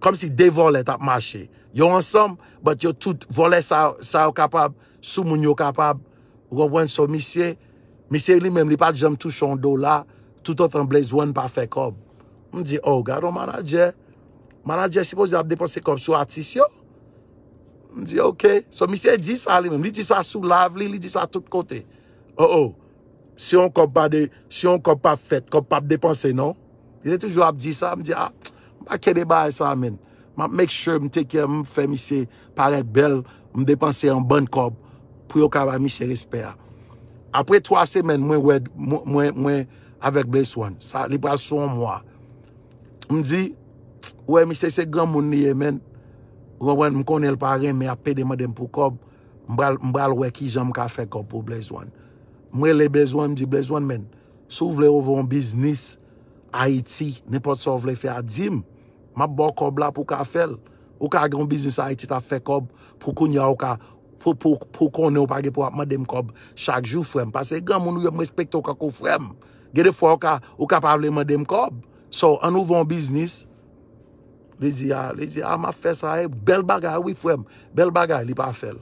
kòmsi de vòlè t ap mache. Yo ansanm, but yo tout vòlè sa, sa yo kapab, sou moun yo kapab. Ou konprann? So, misye, misye li menm, li pa t janm touche yon dola, toutotan Blaze One pa fè kòb. M di, oh, gad on manadjè. Manadjè sipoze ap depanse kòb sou atis yo. M di, ok. So, misye di sa li menm. Li di sa sou live li, li di sa tout kote. Oh, oh. Si yon kòb pa de, si yon kòb pa fèt, kòb pa ap depanse, non. Li te toujou ap di sa, m di, a, m pa kè de bagay sa, menn. M ap make sure m take care, m fè misye parèt bèl, m depanse yon bann kòb pou yo ka bay misye respè a. Apre twa semèn, mwen wè, mwen, mwen, mwen avèk Blaze One. Sa, li pral sou yon mwa. M di, wè, misye se granmoun li ye, menn. Ou konprann, m konnen l pa renmen ap pede mande m pou kòb. M pral, m pral wè kijan m ka fè kòb pou Blaze One. M rele Blaze One, m di, Blaze One, menn, si w vle ouvè yon biznis Ayiti, nenpòt sa w vle fè a, di m. M ap ba w kòb la pou w ka fè l. Ou ka gen yon biznis Ayiti t ap fè kòb, pou kounye a ou ka, pou, pou, pou konnen ou pa gen pou w ap mande m kòb chak jou, frè m. Paske granmoun ou ye, m respekte w kankou frè m. Gen de fwa ou ka, ou ka pa vle mande m kòb. So, ann ouvè yon biznis. Li di, a, li di, a, m ap fè sa, e bèl bagay, wi, frè m. Bèl bagay, li pa fè l.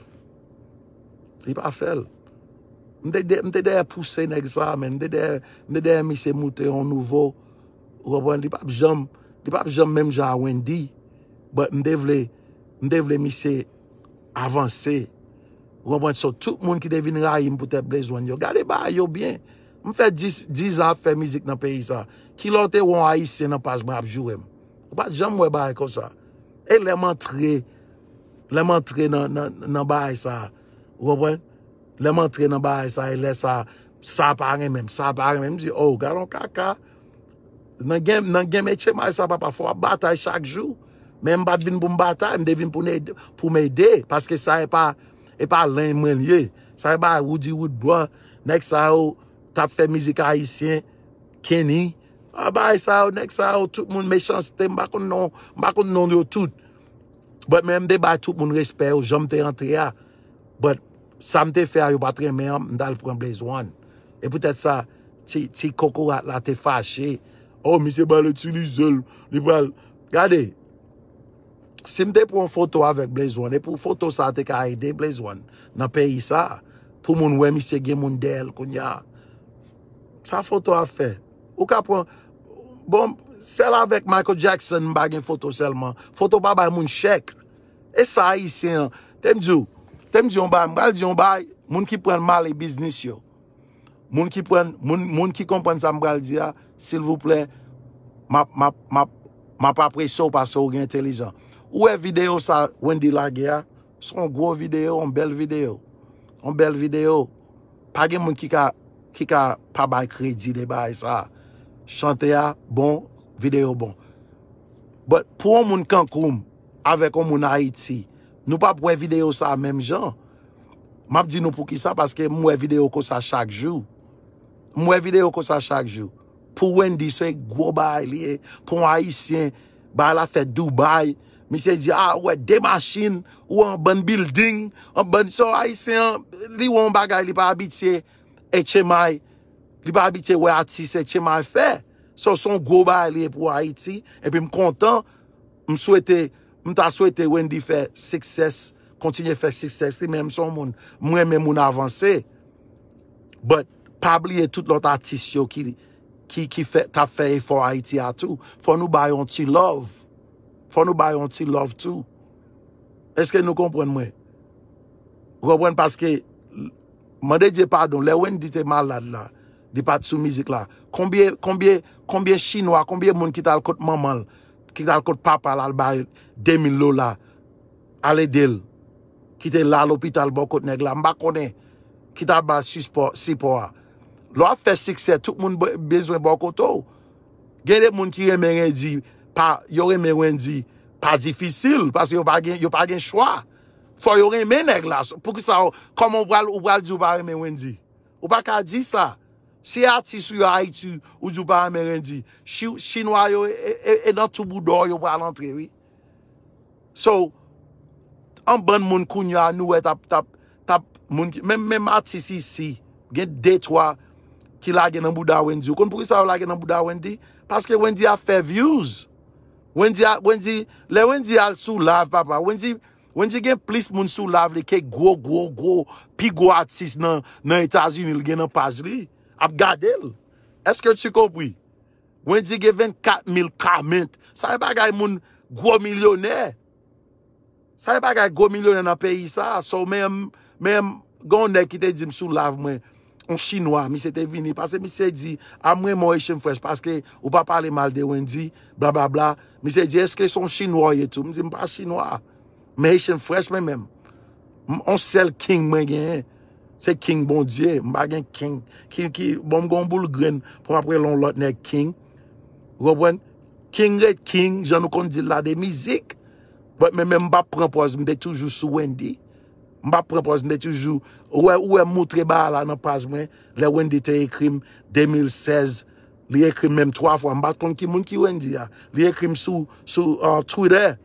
Li pa fè l. M te, de- m te dèyè pouse nèg sa, men. M te dèyè, m te dèyè misye moute yon nouvo. Ou konprann? Li p ap janm, li p ap janm menm jan a Wendy. But m te vle, m te vle misye avanse. Ou konprann? So, tout moun ki te vin rayi m poutèt Blaze One yo, gade bagay yo byen. M fè dis, dis an ap fè mizik nan peyi sa. Kilè w te wè yon Ayisyen nan paj mwen ap joure m? Ou pa t janm wè bagay konsa. E lè m antre, lè m antre nan, nan, nan bagay sa, ou konprann? Lè m antre nan bagay sa, e lè sa, sa pa renmen m, sa pa renmen m, m di, oh, gad on kaka. Nan gen, nan gen metye may sa, papa, fò w ap batay chak jou. Men m pa t vin pou m batay, m te vin pou n ede, pou m ede, paske sa e pa, e pa lenn mwen l ye. Sa e pa Roody Roodboy, nèg sa yo t ap fè mizik ayisyen, Kenny. A, bagay sa yo, nèg sa yo, tout moun, Mechanste, m pa konn non, m pa konn non yo tout. But men m te bay tout moun respè yo, jan m te antre a. But sa m te fè a, yo pa t renmen an, m t al pran Blaze One. E poutèt sa, ti, ti kokorat la te fache. Oh, misye pral itilize l, li pral, gade, Si m te pran yon foto avèk Blaze One, e pou foto sa a te ka ede Blaze One nan peyi sa a, pou moun wè misye gen moun dèyè l kounye a. Sa foto a fè? Ou ka pran, bon, sèl avèk Michael Jackson m pa gen foto sèlman. Foto pa bay moun chèk. E sa Ayisyen an, te m di w, te m di yon bagay, m pral di yon bagay, moun ki pran l mal e biznis yo. Moun ki pran, moun, moun ki konprann sa m pral di a, silvouplè, m ap, m ap, m ap, m ap apresye w paske w gen entèlijans. Ou wè videyo sa Wendy lage a? Se yon gwo videyo, yon bèl videyo. Yon bèl videyo. Pa gen moun ki ka, ki ka pa bay kredi de bagay sa. Chante a bon, videyo bon. But pou yon moun kankou m, avèk yon moun Ayiti, nou p ap wè videyo sa menm jan. M ap di nou poukisa, paske m wè videyo konsa chak jou. M wè videyo konsa chak jou. Pou Wendy, se gwo bagay li ye. Pou yon Ayisyen, bagay la fèt Dubai. Misye di, a, ou wè de machin, ou wè yon bann building, yon bann, so Ayisyen an, li wè yon bagay li pa abitye, H M I, li pa abitye wè atis H M I fè. So, se yon gwo bagay li ye pou Ayiti. Epi m kontan, m swete, m ta swete Wendy fè success, kontinye fè success li, men m se yon moun, m renmen moun avanse. But, pa bliye tout lòt atis yo ki, ki, ki fè, t ap fè efò Ayiti a tou. Fò nou ba yo yon ti love. Fò nou ba yo yon ti love tou. Èske nou konprann mwen? Ou konprann? Paske, mande Dye padon, lè Wendy te malad la, li pa t sou mizik la. Konbyen, konbyen, konbyen Chinwa, konbyen moun ki t al kot manman l, ki t al kot papa l, al bay de mil dola, al ede l, ki te la lopital bò kot nèg la, m pa konnen, ki t al ba l sipò, sipò a. Lè w ap fè siksè, tout moun be-, bezwen bò kote w. Gen de moun ki renmen Wendy, pa, yo renmen Wendy, pa difisil, paske yo pa gen, yo pa gen chwa. Fò yo renmen nèg la. Poukisa, kòman ou pral, ou pral di ou pa renmen Wendy? Ou pa ka di sa. Si atis ou yo Ayiti, ou di ou pa renmen Wendy, chi-, Chinwa yo, e, e, e nan tou bouda w yo pral antre, wi. So, an bann moun kounye a, nou wè t ap, t ap, t ap, moun ki, menm, menm atis isi, gen de, twa ki lage nan bouda Wendy. Ou konn poukisa yo lage nan bouda Wendy? Paske Wendy ap fè views. Wendy a, Wendy, lè Wendy al sou live, papa, Wendy, Wendy gen plis moun sou live li ke gwo, gwo, gwo, pi gwo atis nan, nan Etazini, li gen nan paj li. Ap gade l. Èske tu compris? Wendy gen vennkat mil comment. Sa e bagay moun gwo milyonè. Sa e bagay gwo milyonè nan peyi sa. So, men, men, gen yon nèg ki te di m sou live mwen, yon Chinwa, misye te vini, paske misye di, a mwen, mwen Haitian Fresh, paske ou pa pale mal de Wendy, blablabla. Misye di, èske se yon Chinwa w ye tou? M di, m pa Chinwa. Men Haitian Fresh, mwen menm. M, on sèl king mwen genyen. Se king Bondye. M pa gen king. Ki, ki, bon, m gen yon boul grenn pou m ap rele yon lòt nèg king. Ou konprann? King ret king, jan nou konn di l la, de mizik. But men menm m p ap pran pòz, m te toujou sou Wendy. M p ap pran pòz, m te toujou. Ou wè, ou wè m moutre bagay la nan paj mwen. Lè Wendy te ekri m, de mil sèz, li ekri m menm twa fwa. M pa t konn ki moun ki Wendy a. Li ekri m sou, sou, uh, Twitter.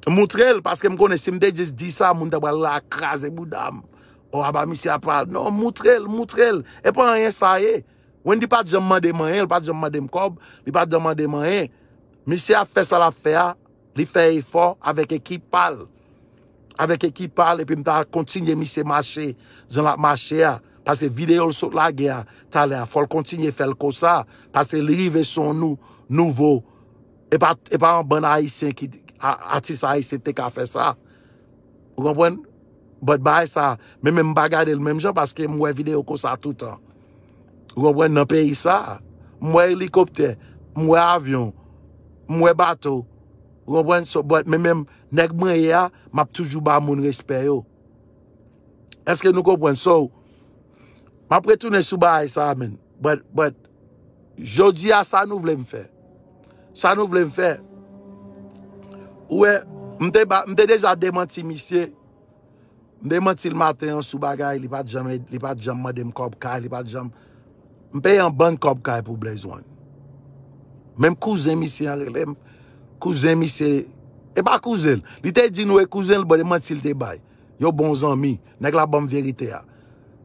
M moutre l, paske m konnen si m te jis di sa, moun ta pral la kraze bouda m. O, aba misye ap pale. Non, moutre l, moutre l. E pa anyen sa ye. Wendy pa t janm mande m anyen, li pa t janm mande m kòb, li pa t janm mande m anyen. Misye ap fè sa l ap fè a, li fè efò avèk ekip pa l. Avèk ekip pa l, epi m ta kontinye misye mache, jan l ap mache a. Paske videyo l sot lage a, talè a, fò l kontinye fè l konsa. Paske li rive sou yon nou, nouvo. E pa, e pa yon bann Ayisyen ki, a, atis ayisyen te ka fè sa. Ou konprann? But bagay sa, men menm m pa gade l menm jan paske m wè videyo konsa toutan. Ou konprann? Nan peyi sa, m wè elikoptè, m wè avyon, m wè bato. Ou konprann? So, but men menm nèg mwen ye a, m ap toujou ba moun respè yo. Èske nou konprann? So, m ap retounen sou bagay sa a, men. But, but, jodi a, sa nou vle m fè? Sa nou vle m fè? Ou wè, m te ba, m te deja demanti misye. M demanti l maten an sou bagay, li pa t janm, li pa t janm mande m kòb kay, li pa t janm. M peye yon bann kòb kay pou Blaze One. Menm kouzen misye an rele m. Kouzen misye, e pa kouzen l. Li te di nou e kouzen l, bon, e manti l te bay. Yo bon zanmi. Nèg la ban m verite a.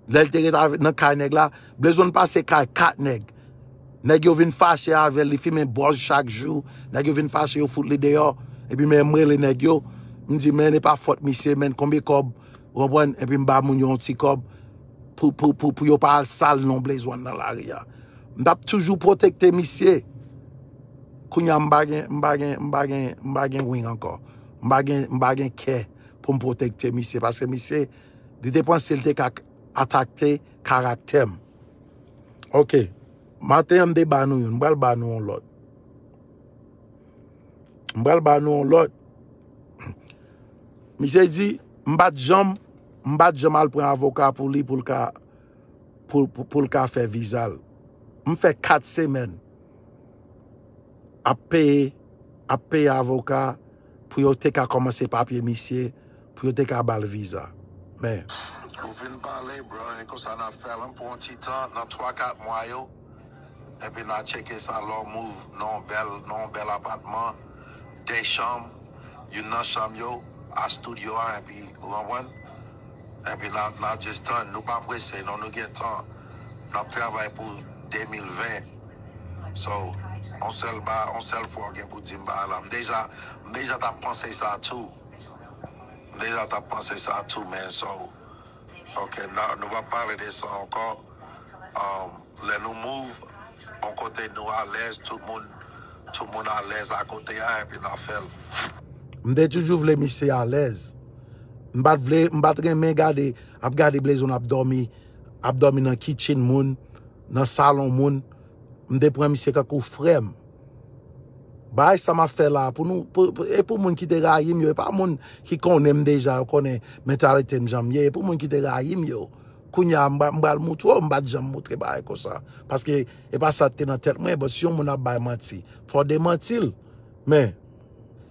Lè l te ret avè, nan kay nèg la, Blaze One pase kay kat nèg. Nèg yo vin fache avè l, li fimen bòz chak jou. Nèg yo vin fache, yo fout li deyò. Epi men m rele nèg yo, m di, men e pa fòt misye, men konbyen kòb, ou konprann? Epi m ba moun yo yon ti kòb pou, pou, pou, pou yo pa al sal non Blaze One nan lari a. M t ap toujou pwotekte misye. Kounye a m pa gen, m pa gen, m pa gen, m pa gen wing ankò. M pa gen, m pa gen kè pou m pwotekte misye, paske misye, li te panse li te ka atakte karaktè m. Ok. Maten an, m te ba nou youn, m pral ba nou yon lòt. M pral ba nou yon lòt. Misye di, m pa t janm, m pa t janm al pran avoka pou li, pou l ka, pou, pou, pou l ka fè viza l. M fè kat semèn ap peye, ap peye avoka pou yo te ka kòmanse papye misye, pou yo te ka ba l viza. Men. Ou fin pale, bro, e konsa n ap fè l pou yon ti tan, nan twa kat mwa yo. Epi n a tcheke sa Law Move, nan yon bèl, nan yon bèl apatman, de chanm, youn nan chanm yo, a studio a, epi, ou konprann? Epi n a, n a just tann, nou pa prese, non, nou gen tan. N ap travay pou de mil ven. So, on sèl ba, on sèl fwa w gen pou di m ba la. M deja, m deja t ap panse sa tou. M deja t ap panse sa tou, men, so, ok, n a, nou pa pale de sa ankò. Um, lè nou move, yon kote nou alèz, tout moun, tout moun alèz akote a, epi n a fè l. M te toujou vle misye alèz. M pa t vle, m pa t renmen gade, ap gade Blaze One ap dòmi, ap dòmi nan kitchen moun, nan salon moun. M te pran misye kankou frè m. Bagay sa m ap fè la, pou nou, pou, pou, e pou moun ki te rayi m yo, e pa moun ki konnen m deja, yo konnen mantalite m jan m ye, e pou moun ki te rayi m yo. Kounye a, m ba, m pral moutre w, m pa t janm moutre bagay konsa. Paske e pa sa k te nan tèt mwen, but si yon moun ap bay manti, fò w demanti l. Men.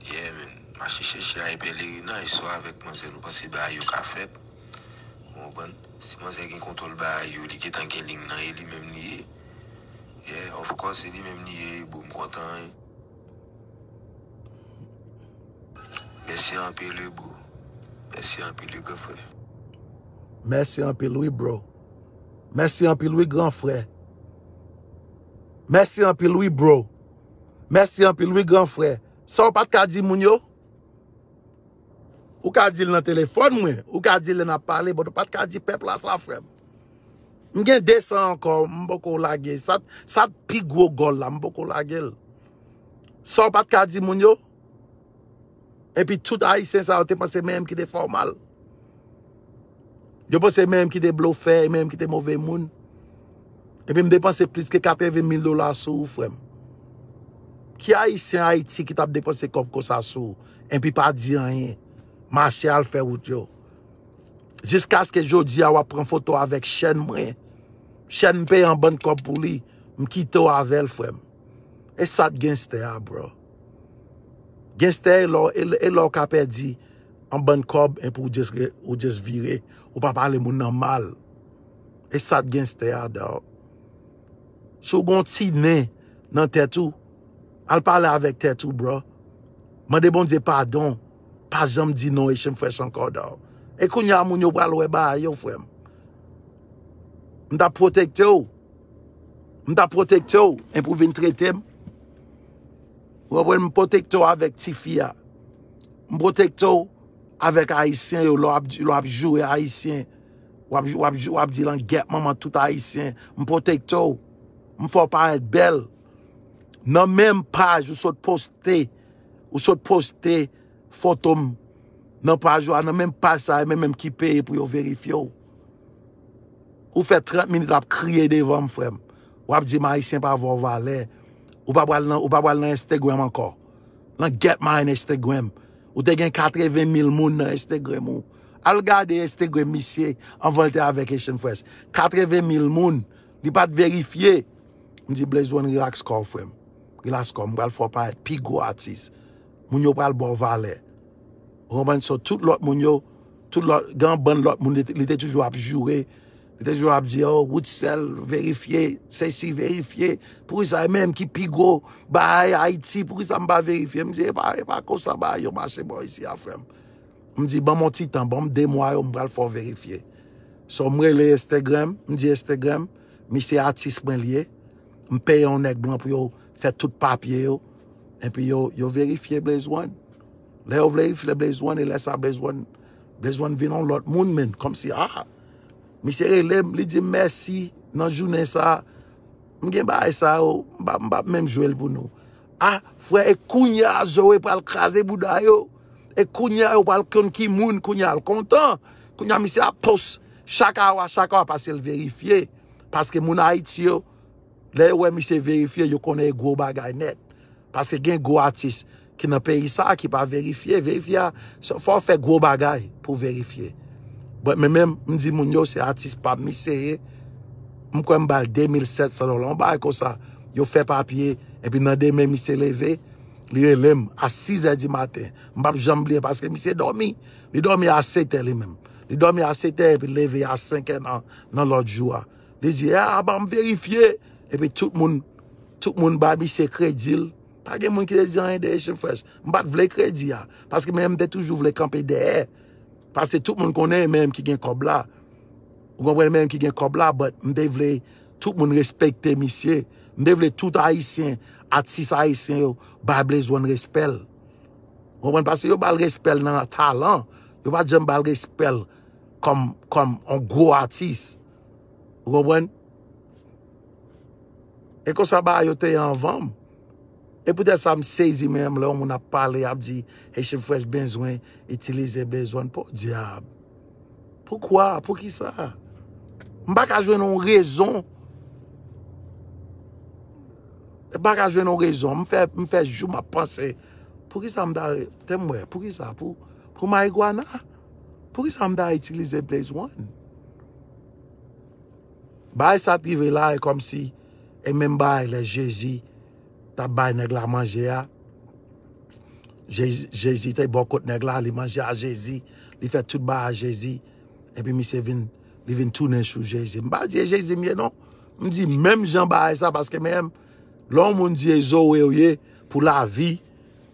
Yeah, man. Mache chèche a e Pelerina, e swa avèk manzèl ou panse bagay yo ka fèt. Ou konprann? Si manzè gen kontwòl bagay yo, li gentan gen ling nan, e li menm li ye. Yeah, of course, e li menm li ye, bro, m kontan. Mèsi anpil, wi, bro. Mèsi anpil, wi, gran frè. Mèsi anpil, wi, bro. Mèsi anpil, wi, gran frè. Mèsi anpil, wi, bro. Mèsi anpil, wi, gran frè. Sa w pa t ka di moun yo? Ou ka di l nan telefòn mwen, ou ka di l lè n ap pale, but ou pa t ka di pèp la sa, frè m. M gen de san ankò, m poko lage. Sa, sa pi gwo gòl la, m poko lage l. Sa w pa t ka di moun yo? Epi tout Ayisyen sa yo te panse menm ki te fè w mal. Yo panse menm ki te blofè, menm ki te move moun. Epi m depanse plis ke katreven mil dola sou ou, frè m. Ki Ayisyen Ayiti ki t ap depanse kòb konsa sou ou, epi pa di anyen? Mache al fè wout yo. Jiskaske jodi a w ap pran foto avèk chèn mwen. Chèn m peye yon bann kòb pou li, m kite w avè l, frè m. E sa k genstè a, bro. Genstè e lè w, e, e lè w ka pèdi yon bann kòb, epi w just re-, ou just vire. Ou pa pale moun nan mal. E sa k genstè a, dawg. Si w gen yon ti nen nan tèt ou, al pale avèk tèt ou, bro. Mande Bondye padon. Pa janm di non Haitian Fresh ankò, dawg. E kounye a, moun yo pral wè bagay yo, frè m. M t ap pwotekte w. M t ap pwotekte w, epi w vin trete m. Ou konprann? M pwotekte w avèk tifi a. M pwotekte w avèk Ayisyen yo, lè w ap, lè w ap joure Ayisyen. W ap, w ap, w ap di langèt manman tout Ayisyen. M pwotekte w. M fè w parèt bèl. Nan menm paj ou sot poste, ou sot poste foto m nan paj ou a, nan menm paj sa, e menm menm ki peye pou yo verifye w. Ou fè trant minit ap kriye devan m, frè m. W ap di m Ayisyen pa vè w valè. Ou pa pral nan, ou pa pral nan Instagram ankò. Nan get my Instagram. Ou te gen katreven mil moun nan Instagram ou. Al gade Instagram misye anvan l te avèk Haitian Fresh. Katreven mil moun. Li pa t verifye. M di, Blaze One, relax kò w, frè m. Relax kò w. M pral fè w parèt pi gwo atis. Moun yo pral ba w valè. Ou konprann? So, tout lòt moun yo, tout lòt, gen yon bann lòt moun, li te, li te toujou ap joure. Li te toujou ap di, oh, Woodsell, verifye, sesi, verifye. Poukisa e menm ki pi gwo bagay Ayiti, poukisa m pa verifye? M di, e pa, e pa konsa bagay yo mache bò isi a, frè m. M di, ban m yon ti tan, ban m de mwa yo, m pral fè w verifye. So, m rele Instagram, m di Instagram, misye atis mwen li ye. M peye yon nèg blan pou yo fè tout papye yo. Epi yo, yo verifye Blaze One. Lè yo vle rifle Blaze One, e lè sa Blaze One, Blaze One vin yon lòt moun, menm. Kòmsi, ah, misye rele m, li di m mèsi nan jounen sa. M gen bagay sa yo, m pa, m pa menm jwe l pou nou. Ah, frè, e kounye a Zoe pral kraze bouda yo. E kounye a yo pral konn ki moun, kounye a l kontan. Kounye a misye ap post chak awa, chak awa, paske l verifye. Paske moun Ayiti yo, lè yo wè misye verifye, yo konnen e gwo bagay nèt. Paske gen gwo atis ki nan peyi sa a ki pa verifye. Verifye a, fò w fè gwo bagay pou verifye. But men menm, m di moun yo se atis pa m misye ye. M kwè m ba l de mil sèt san dola. Yon bagay konsa. Yo fè papye, epi nan demen misye leve, li rele m a sis è di maten. M p ap janm bliye paske misye dòmi. Li dòmi a sèt è li menm. Li dòmi a sèt è epi leve a senk è nan, nan lòt jou a. Li di, a, ban m verifye. Epi tout moun, tout moun ba misye kredi l. Pa gen moun ki te di anyen de Haitian Fresh. M pa t vle kredi a. Paske men m te toujou vle kanpe dèyè. Paske tout moun konnen men m ki gen kòb la. Ou konprann men m ki gen kòb la, but m te vle tout moun respekte misye. M te vle tout Ayisyen, atis ayisyen yo, bay Blaze One respè l. Ou konprann? Paske yo ba l respè l nan talan. Yo pa t janm ba l respè l kòm, kòm yon gwo atis. Ou konprann? E konsa bagay yo te ye anvan m. E poutèt sa m sezi menm lè yon moun ap pale, ap di, Haitian Fresh bezwen itilize Blaze One. Podyab. Poukwa? Poukisa? M pa ka jwenn yon rezon. M pa ka jwenn yon rezon. M fè, m fè jou m ap panse. Poukisa m ta, tè m wè, poukisa? Pou, pou marigwana? Poukisa m ta itilize Blaze One? Bagay sa t rive la, e kòmsi, e menm bagay lè Jezi t ap bay nèg la manje a. Jezi, Jezi te bò kot nèg la, li manje a Jezi, li fè tout bagay a Jezi. Epi misye vin, li vin tounen sou Jezi. M pa di e Jezi m ye non. M di menm jan bagay sa, paske menm lè yon moun di e Zoe w ye pou lavi,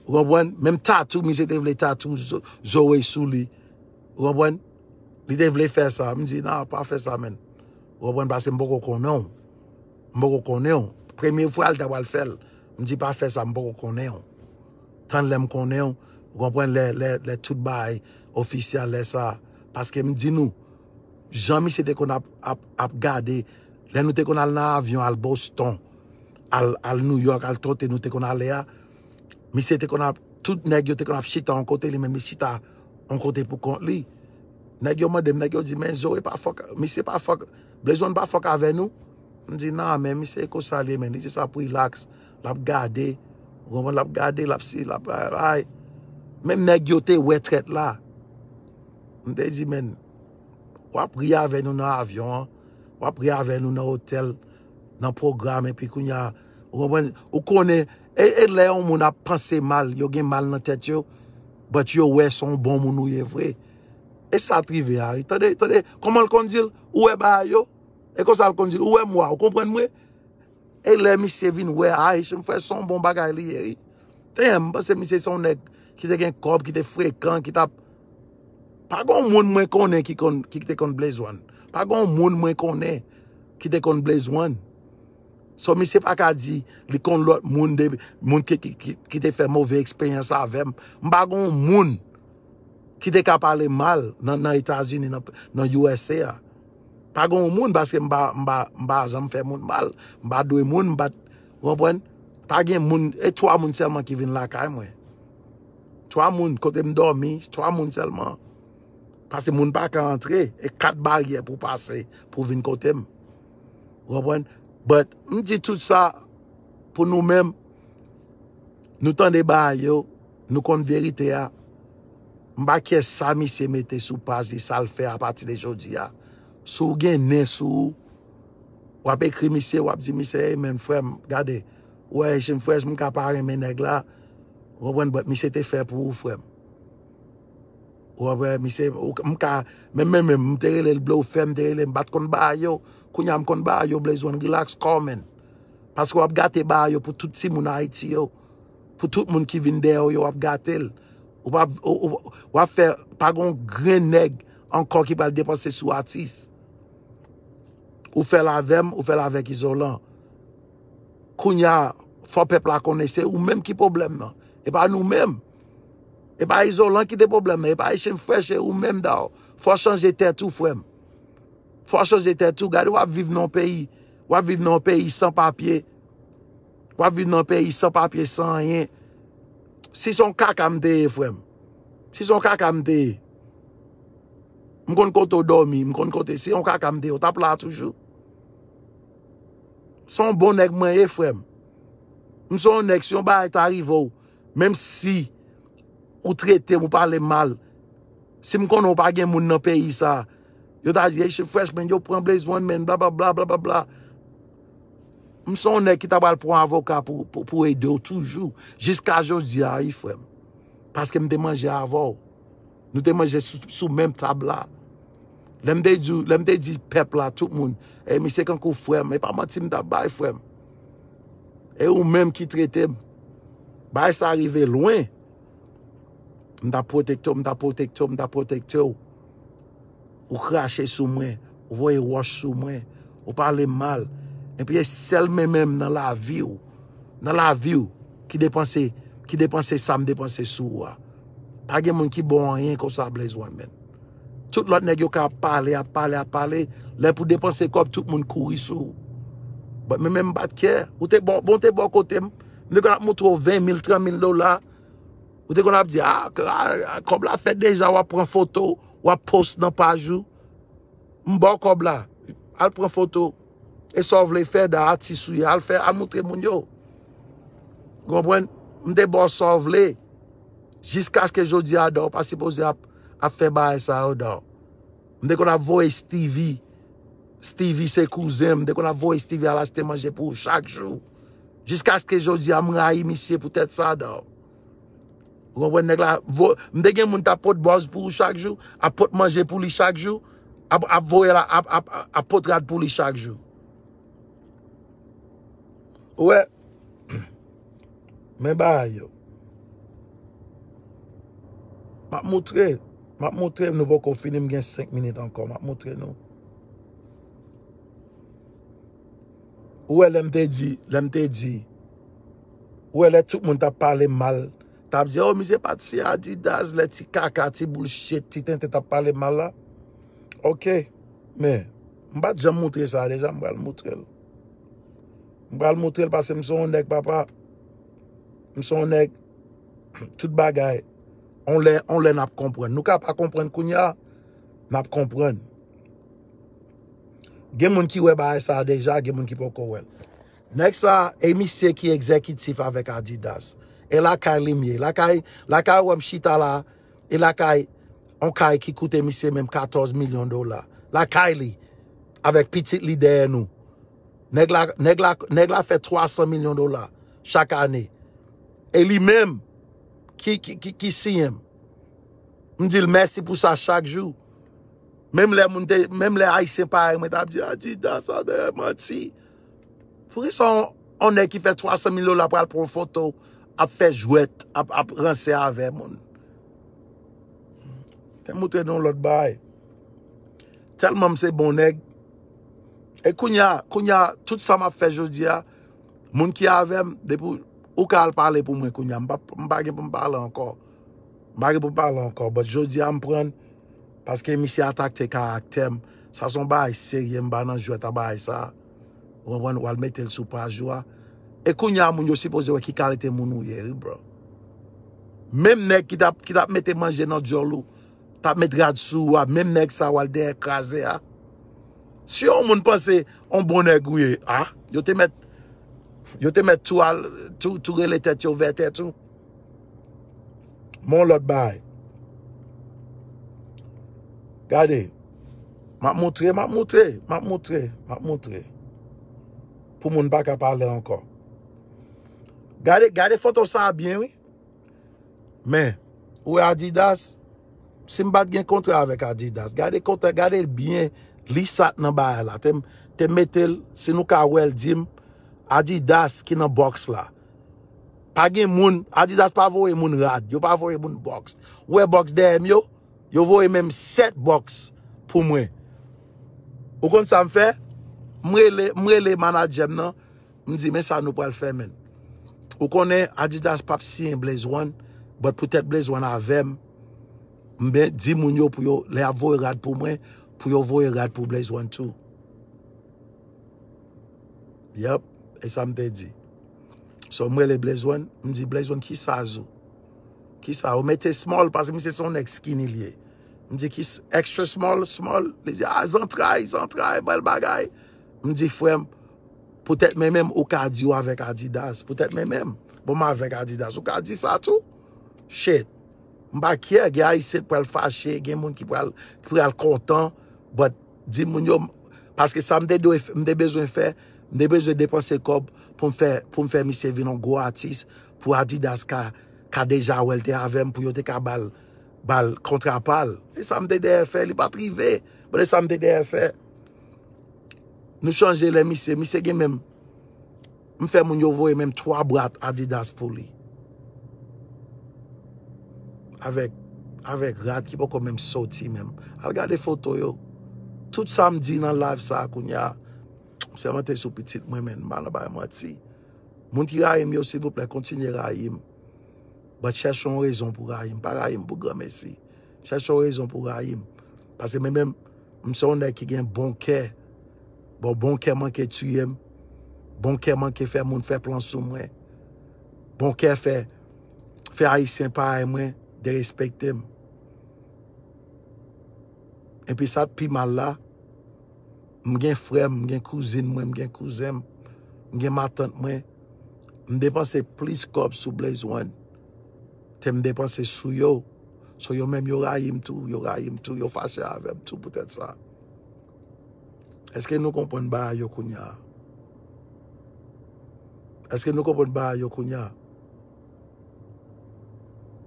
ou konprann? Menm tatou, misye te vle tatou Zo-, Zoe sou li. Ou konprann? Li te vle fè sa. M di, nan, pa fè sa, menn. Ou konprann? Paske m poko konnen w. M poko konnen w. Premye fwa l ta pral fè l. M di, pa fè sa, m poko konnen w. Tann lè m konnen w. Ou konprann? Lè, lè, lè tout bagay ofisyèl, lè sa. Paske m di nou, jan misye te konn ap, ap, ap gade, lè nou te konn al nan avyon, al Boston, al, al New York, al kote nou te konn ale a, misye te konn ap, tout nèg yo te konn ap chita yon kote, li menm li chita yon kote pou kont li. Nèg yo mande m, nèg yo di, men Zoe pa fòk, misye pa fòk, Blaze One pa fòk avè nou. M di, nan, men misye e konsa li ye, men li di sa pou rilaks, l ap gade, ou konprann, l ap gade, l ap si, l ap, ay. Menm nèg yo te wè trèt la. M te di, men, w ap ri avè nou nan avyon an, w ap ri avè nou nan otèl, nan pwogram, epi kounye a, ou konprann, ou konnen, e, e lè yon moun ap panse mal, yo gen mal nan tèt yo, but yo wè se yon bon moun ou ye vre. E sa t rive a, wi. Tande, tande, kòman l konn di l, ou wè bagay yo? E konsa l konn di l, ou wè mwa, ou konprann mwen? E lè misye vin wè, ay, m frè, se yon bon bagay li ye, wi. Te, m panse misye se yon nèg ki te gen kòb, ki te frekan, ki t ap, pa gen yon moun mwen konnen ki konn, ki te konn Blaze One. Pa gen yon moun mwen konnen ki te konn Blaze One. So, misye pa ka di li konn lòt moun, de, moun ki, ki, ki, ki te fè move eksperyans avè m. M pa gen yon moun ki te ka pale mal nan, nan Etazini, nan, nan U S A a. Pa gen yon moun, paske m pa, m pa, m pa janm fè moun mal. M pa dwe moun, m pa, ou konprann? Pa gen moun, e twa moun sèlman ki vin lakay mwen. Twa moun, kote m dòmi, twa moun sèlman. Paske moun pa ka antre, e kat baryè pou pase, pou vin kote m. Ou konprann? But, m di tout sa pou nou menm, nou tande bagay yo, nou konn verite a. M pa kè sa misye mete sou paj li, sa l fè apati de jodi a. Si w gen nen sou ou, w ap ekri misye, w ap di misye, hey, men, frè m, gade, ou wè, Haitian Fresh, m ka pa renmen nèg la, ou konprann, but misye te fè pou ou, frè m. Ou wè, misye, ou, m ka, men, men, men, m te rele l blofè, m te rele, m pa t konn bagay yo, kounye a m konn bagay yo, Blaze One, relax, kòman. Paske w ap gate bagay yo pou tout timoun Ayiti yo, pou tout moun ki vin dèyè w yo, w ap gate l. Ou pa, ou, ou, w ap fè, pa gen yon grenn nèg ankò ki pral depanse sou atis. Ou fè l avè m, ou fè l avèk Izolan. Kounye a, fò pèp la konnen se ou menm ki pwoblèm nan. E pa nou menm. E pa izolan ki te pwoblèm nan, e pa Haitian Fresh, e ou menm dayè. Fò w chanje tèt ou, frè m. Fò w chanje tèt ou. Gade w ap viv nan yon peyi, w ap viv nan yon peyi san papye. W ap viv nan yon peyi san papye, san anyen. Si se yon kaka m te ye, frè m. Si se yon kaka m te ye. M konn kote w dòmi, m konn kote. Si se yon kaka m te ye, w t ap la toujou. Se yon bon nèg mwen ye, frè m. M se yon nèg, si yon bagay ta rive w, menm si ou trete m, ou pale m mal, si m konnen w pa gen moun nan peyi sa, yo ta di, Haitian Fresh, men yo pran Blaze One, men blablabla, blablabla. M se yon nèg ki ta pral pran avoka pou, pou, pou ede w toujou, jiska jodi a, wi, frè m. Paske m te manje avè w. Nou te manje sou, sou menm tab la. Lè m te di, lè m te di pèp la, tout moun, e misye kankou frè m, e pa manti m t ap bay, frè m. E ou menm ki trete m. Bagay sa rive lwen. M t ap pwotekte w, m t ap pwotekte w, m t ap pwotekte w. Ou krache sou mwen, ou voye wòch sou mwen, ou pale m mal. Epi e sèl men menm nan lavi w, nan lavi w, ki depanse, ki depanse sa m depanse sou ou a. Pa gen moun ki ba w anyen konsa, Blaze One, man. Tout lòt nèg yo ka ap pale, ap pale, ap pale. Lè pou depanse kòb, tout moun kouri sou ou. But men menm m pa t kè. Ou te bon, bon te bò kote m. M te konn ap moutre w ven mil, trant mil dola. Ou te konn ap di, a, a, a, kòb la fèt deja, w ap pran foto, w ap post nan paj ou. M ba w kòb la. Al pran foto. E sa w vle fè, da atis ou ye. Al fè, al moutre moun yo. Ou konprann? M te ba w sa w vle. Jiskaske jodi a, da w pa sipoze ap, ap fè bagay sa yo, da w. M te konn ap voye Stevie. Stevie se kouzen m. M te konn ap voye Stevie al achte manje pou ou chak jou. Jiskaske jodi a, m rayi misye poutèt sa, da w. Ou konprann nèg la? Vo-, m te gen moun t ap pot bòz pou ou chak jou, ap pot manje pou li chak jou, ap, ap voye la, ap, ap, ap, ap pot rad pou li chak jou. Ou wè, men bagay yo. M ap moutre, m ap moutre, nou poko fini, m gen senk minit ankò, m ap moutre nou. Ou wè lè m te di, lè m te di, ou wè lè tout moun t ap pale m mal, t ap di, o, misye pa t si Adidas, lè ti kaka, ti bullshit, ti tenten t ap pale m mal la. Ok, men, m pa t janm moutre sa deja, m pral moutre l. M pral moutre l paske m se yon nèg, papa. M se yon nèg, tout bagay. On lè, on lè n ap konprann. Nou ka pa konprann kounye a, n ap konprann. Gen moun ki wè bagay sa a deja, gen moun ki poko wè l. Nèg sa a, e misye ki egzekitif avèk Adidas. E lakay li m ye. Lakay, lakay ou wè m chita la, e lakay, on kay ki koute misye menm katòz milyon dola. Lakay li, avèk pitit li dèyè nou. Nèg la, nèg la, nèg la fè twa san milyon dola chak ane. E li menm ki, ki, ki, ki siyen m. M di l mèsi pou sa chak jou. Menm lè moun te, menm lè Ayisyen parèy mwen t ap di, Adidas sa dèyè manti. Poukisa on, on nèg ki fè twa san mil dola pral pran foto, ap fè jwèt, ap, ap ranse avè moun? Te moutre nou lòt bagay. Tèlman m se bon nèg. E kounye a, kounye a, tout sa m ap fè jodi a, moun ki avè m, depi ou ka al pale pou mwen kounye a, m pa, m pa gen pou m pale ankò. M pa gen pou m pale ankò, but jodi a m pran, paske misye atakte karaktè m. Sa se yon bagay serye, m pa nan jwèt a bagay sa. Ou konprann, w al mete l sou paj ou a. E kounye a, moun yo sipoze wè ki kalite moun ou ye, wi, bro. Menm nèg ki t ap, ki t ap mete manje nan dyòl ou, t ap met rad sou ou a, menm nèg sa w al dèyè kraze a. Si yon moun panse yon bon nèg ou ye, a, yo te mèt, yo te mèt tou al, tou, tou rele tèt yo vè tèt ou. Men yon lòt bagay. Gade, m ap moutre, m ap moutre, m ap moutre, m ap moutre. Pou moun pa ka pale ankò. Gade, gade foto sa a byen, wi. Men, ou wè Adidas, si m pa t gen kontra avèk Adidas, gade kontra, gade l byen, li sa t nan bagay la. Te, te mete l, si nou ka wè l, di m, Adidas ki nan bòks la. Pa gen moun, Adidas pa voye moun rad, yo pa voye moun bòks. Ou wè bòks dèyè m yo? Yo voye menm sèt bòks pou mwen. Ou konn sa m fè? M rele, m rele manadjè m nan, m di, men sa nou pral fè, menn. Ou konnen Adidas p ap siyen Blaze One, But poutèt Blaze One avè m, m ben di moun yo pou yo, lè y ap voye rad pou mwen, pou yo voye rad pou Blaze One tou. Yep, e sa m te di. So, m rele Blaze One, m di, "Blaze One, kisa, Zou? Kisa?" Ou mete small, paske misye se yon nèg skinny li ye. M di, "Ki s- extra small, small?" Li di, "Ah, zantray, zantray, bèl bagay." M di, "Frè m, poutèt mwen menm, ou ka di w avèk Adidas. Poutèt mwen menm, bon, m avèk Adidas. Ou ka di sa tou?" Shit. M pa care, gen Ayisyen k pral fache, gen moun ki pral, ki pral kontan, but di moun yo, paske sa m te dwe, m te bezwen fè, m te bezwen depanse kòb pou m fè, pou m fè misye vin yon gwo atis, pou Adidas ka, ka deja wè l te avè m, pou yo te ka ba l, ba l kontra pa l. E sa m te dèyè fè, li pa t rive. But e sa m te dèyè fè. Nou chanje lè misye, misye gen menm, m fè moun yo voye menm twa bwat Adidas pou li. Avèk, avèk rad ki poko menm soti menm. Al gade foto yo. Tout sa m di nan live sa a kounye a, m sèmante sou pitit mwen, men m pa nan bay manti. Moun ki rayi m yo, silvouplè, kontinye rayi m. But chèche yon rezon pou rayi m. Pa rayi m pou granmesi. Chèche yon rezon pou rayi m. Paske mwen menm, m se yon nèg ki gen bon kè. Bon, bon kè manke tiye m. Bon kè manke fè moun fè plan sou mwen. Bon kè fè, fè Ayisyen parèy mwen derespekte m. Epi sa k pi mal la, m gen frè m, m gen kouzin mwen, m gen kouzen m, m gen matant mwen. M depanse plis kòb sou Blaze One ke m depanse sou yo. So yo menm yo rayi m tou, yo rayi m tou, yo fache avè m tou poutèt sa. Èske nou konprann bagay yo kounye a? Èske nou konprann bagay yo kounye a?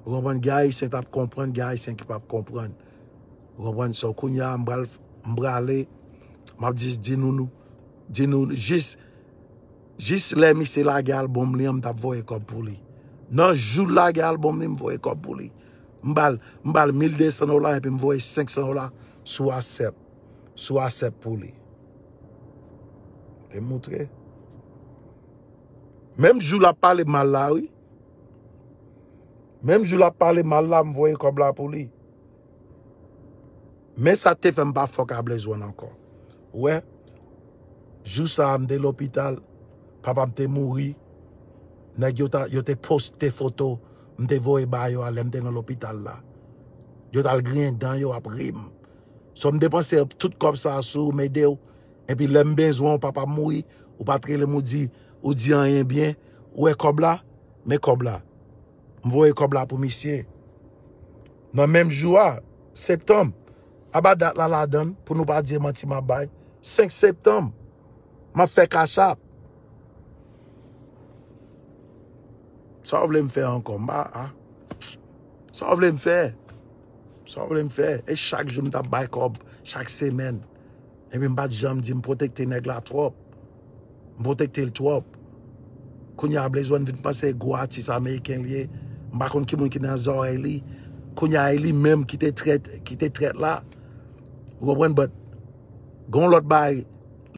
Ou konprann, gen Ayisyen t ap konprann, gen Ayisyen ki p ap konprann. Ou konprann? So kounye a, m pral, m prale, m ap jis di nou, nou, di nou, jis, jis lè misye lage albòm li an, m t ap voye kòb pou li. Nan jou l lage albòm li, m voye kòb pou li. M ba l, m ba l mil de san dola, epi m voye senk san dola sou WhatsApp, sou WhatsApp pou li. Te moutre. Menm jou l ap pale mal la, wi. Menm jou l ap pale mal la, m voye kòb la pou li. Men sa te fè m pa fòk a Blaze One ankò. Ou wè, jou sa a, m te lopital, papa m te mouri. Nèg yo ta, yo te poste foto m te voye ba yo a lè m te nan lopital la. Yo t al griyen dan yo ap ri m. So m depanse tout kòb sa a sou ou, m ede w. Epi lè m bezwen w, papa m mouri, ou pa t rele m, ou di, ou di anyen byen. Ou wè kòb la? Men kòb la. M voye kòb la pou misye. Nan menm jou a, septanm, aba dat la ladann, pou nou pa di e manti m ap bay. Senk septanm, m ap fè Cash App. Sa w vle m fè ankò? M pa, a. Sa w vle m fè? Sa w vle m fè? E chak jou m t ap bay kòb, chak semèn. Epi m pa t janm di m pwotekte nèg la twòp. M pwotekte l twòp. Kounye a Blaze One vin panse gwo atis ameriken l ye. M pa konn ki moun ki nan zòrèy li. Kounye a e li menm ki te trèt, ki te trèt la. Ou konprann? But gen yon lòt bagay,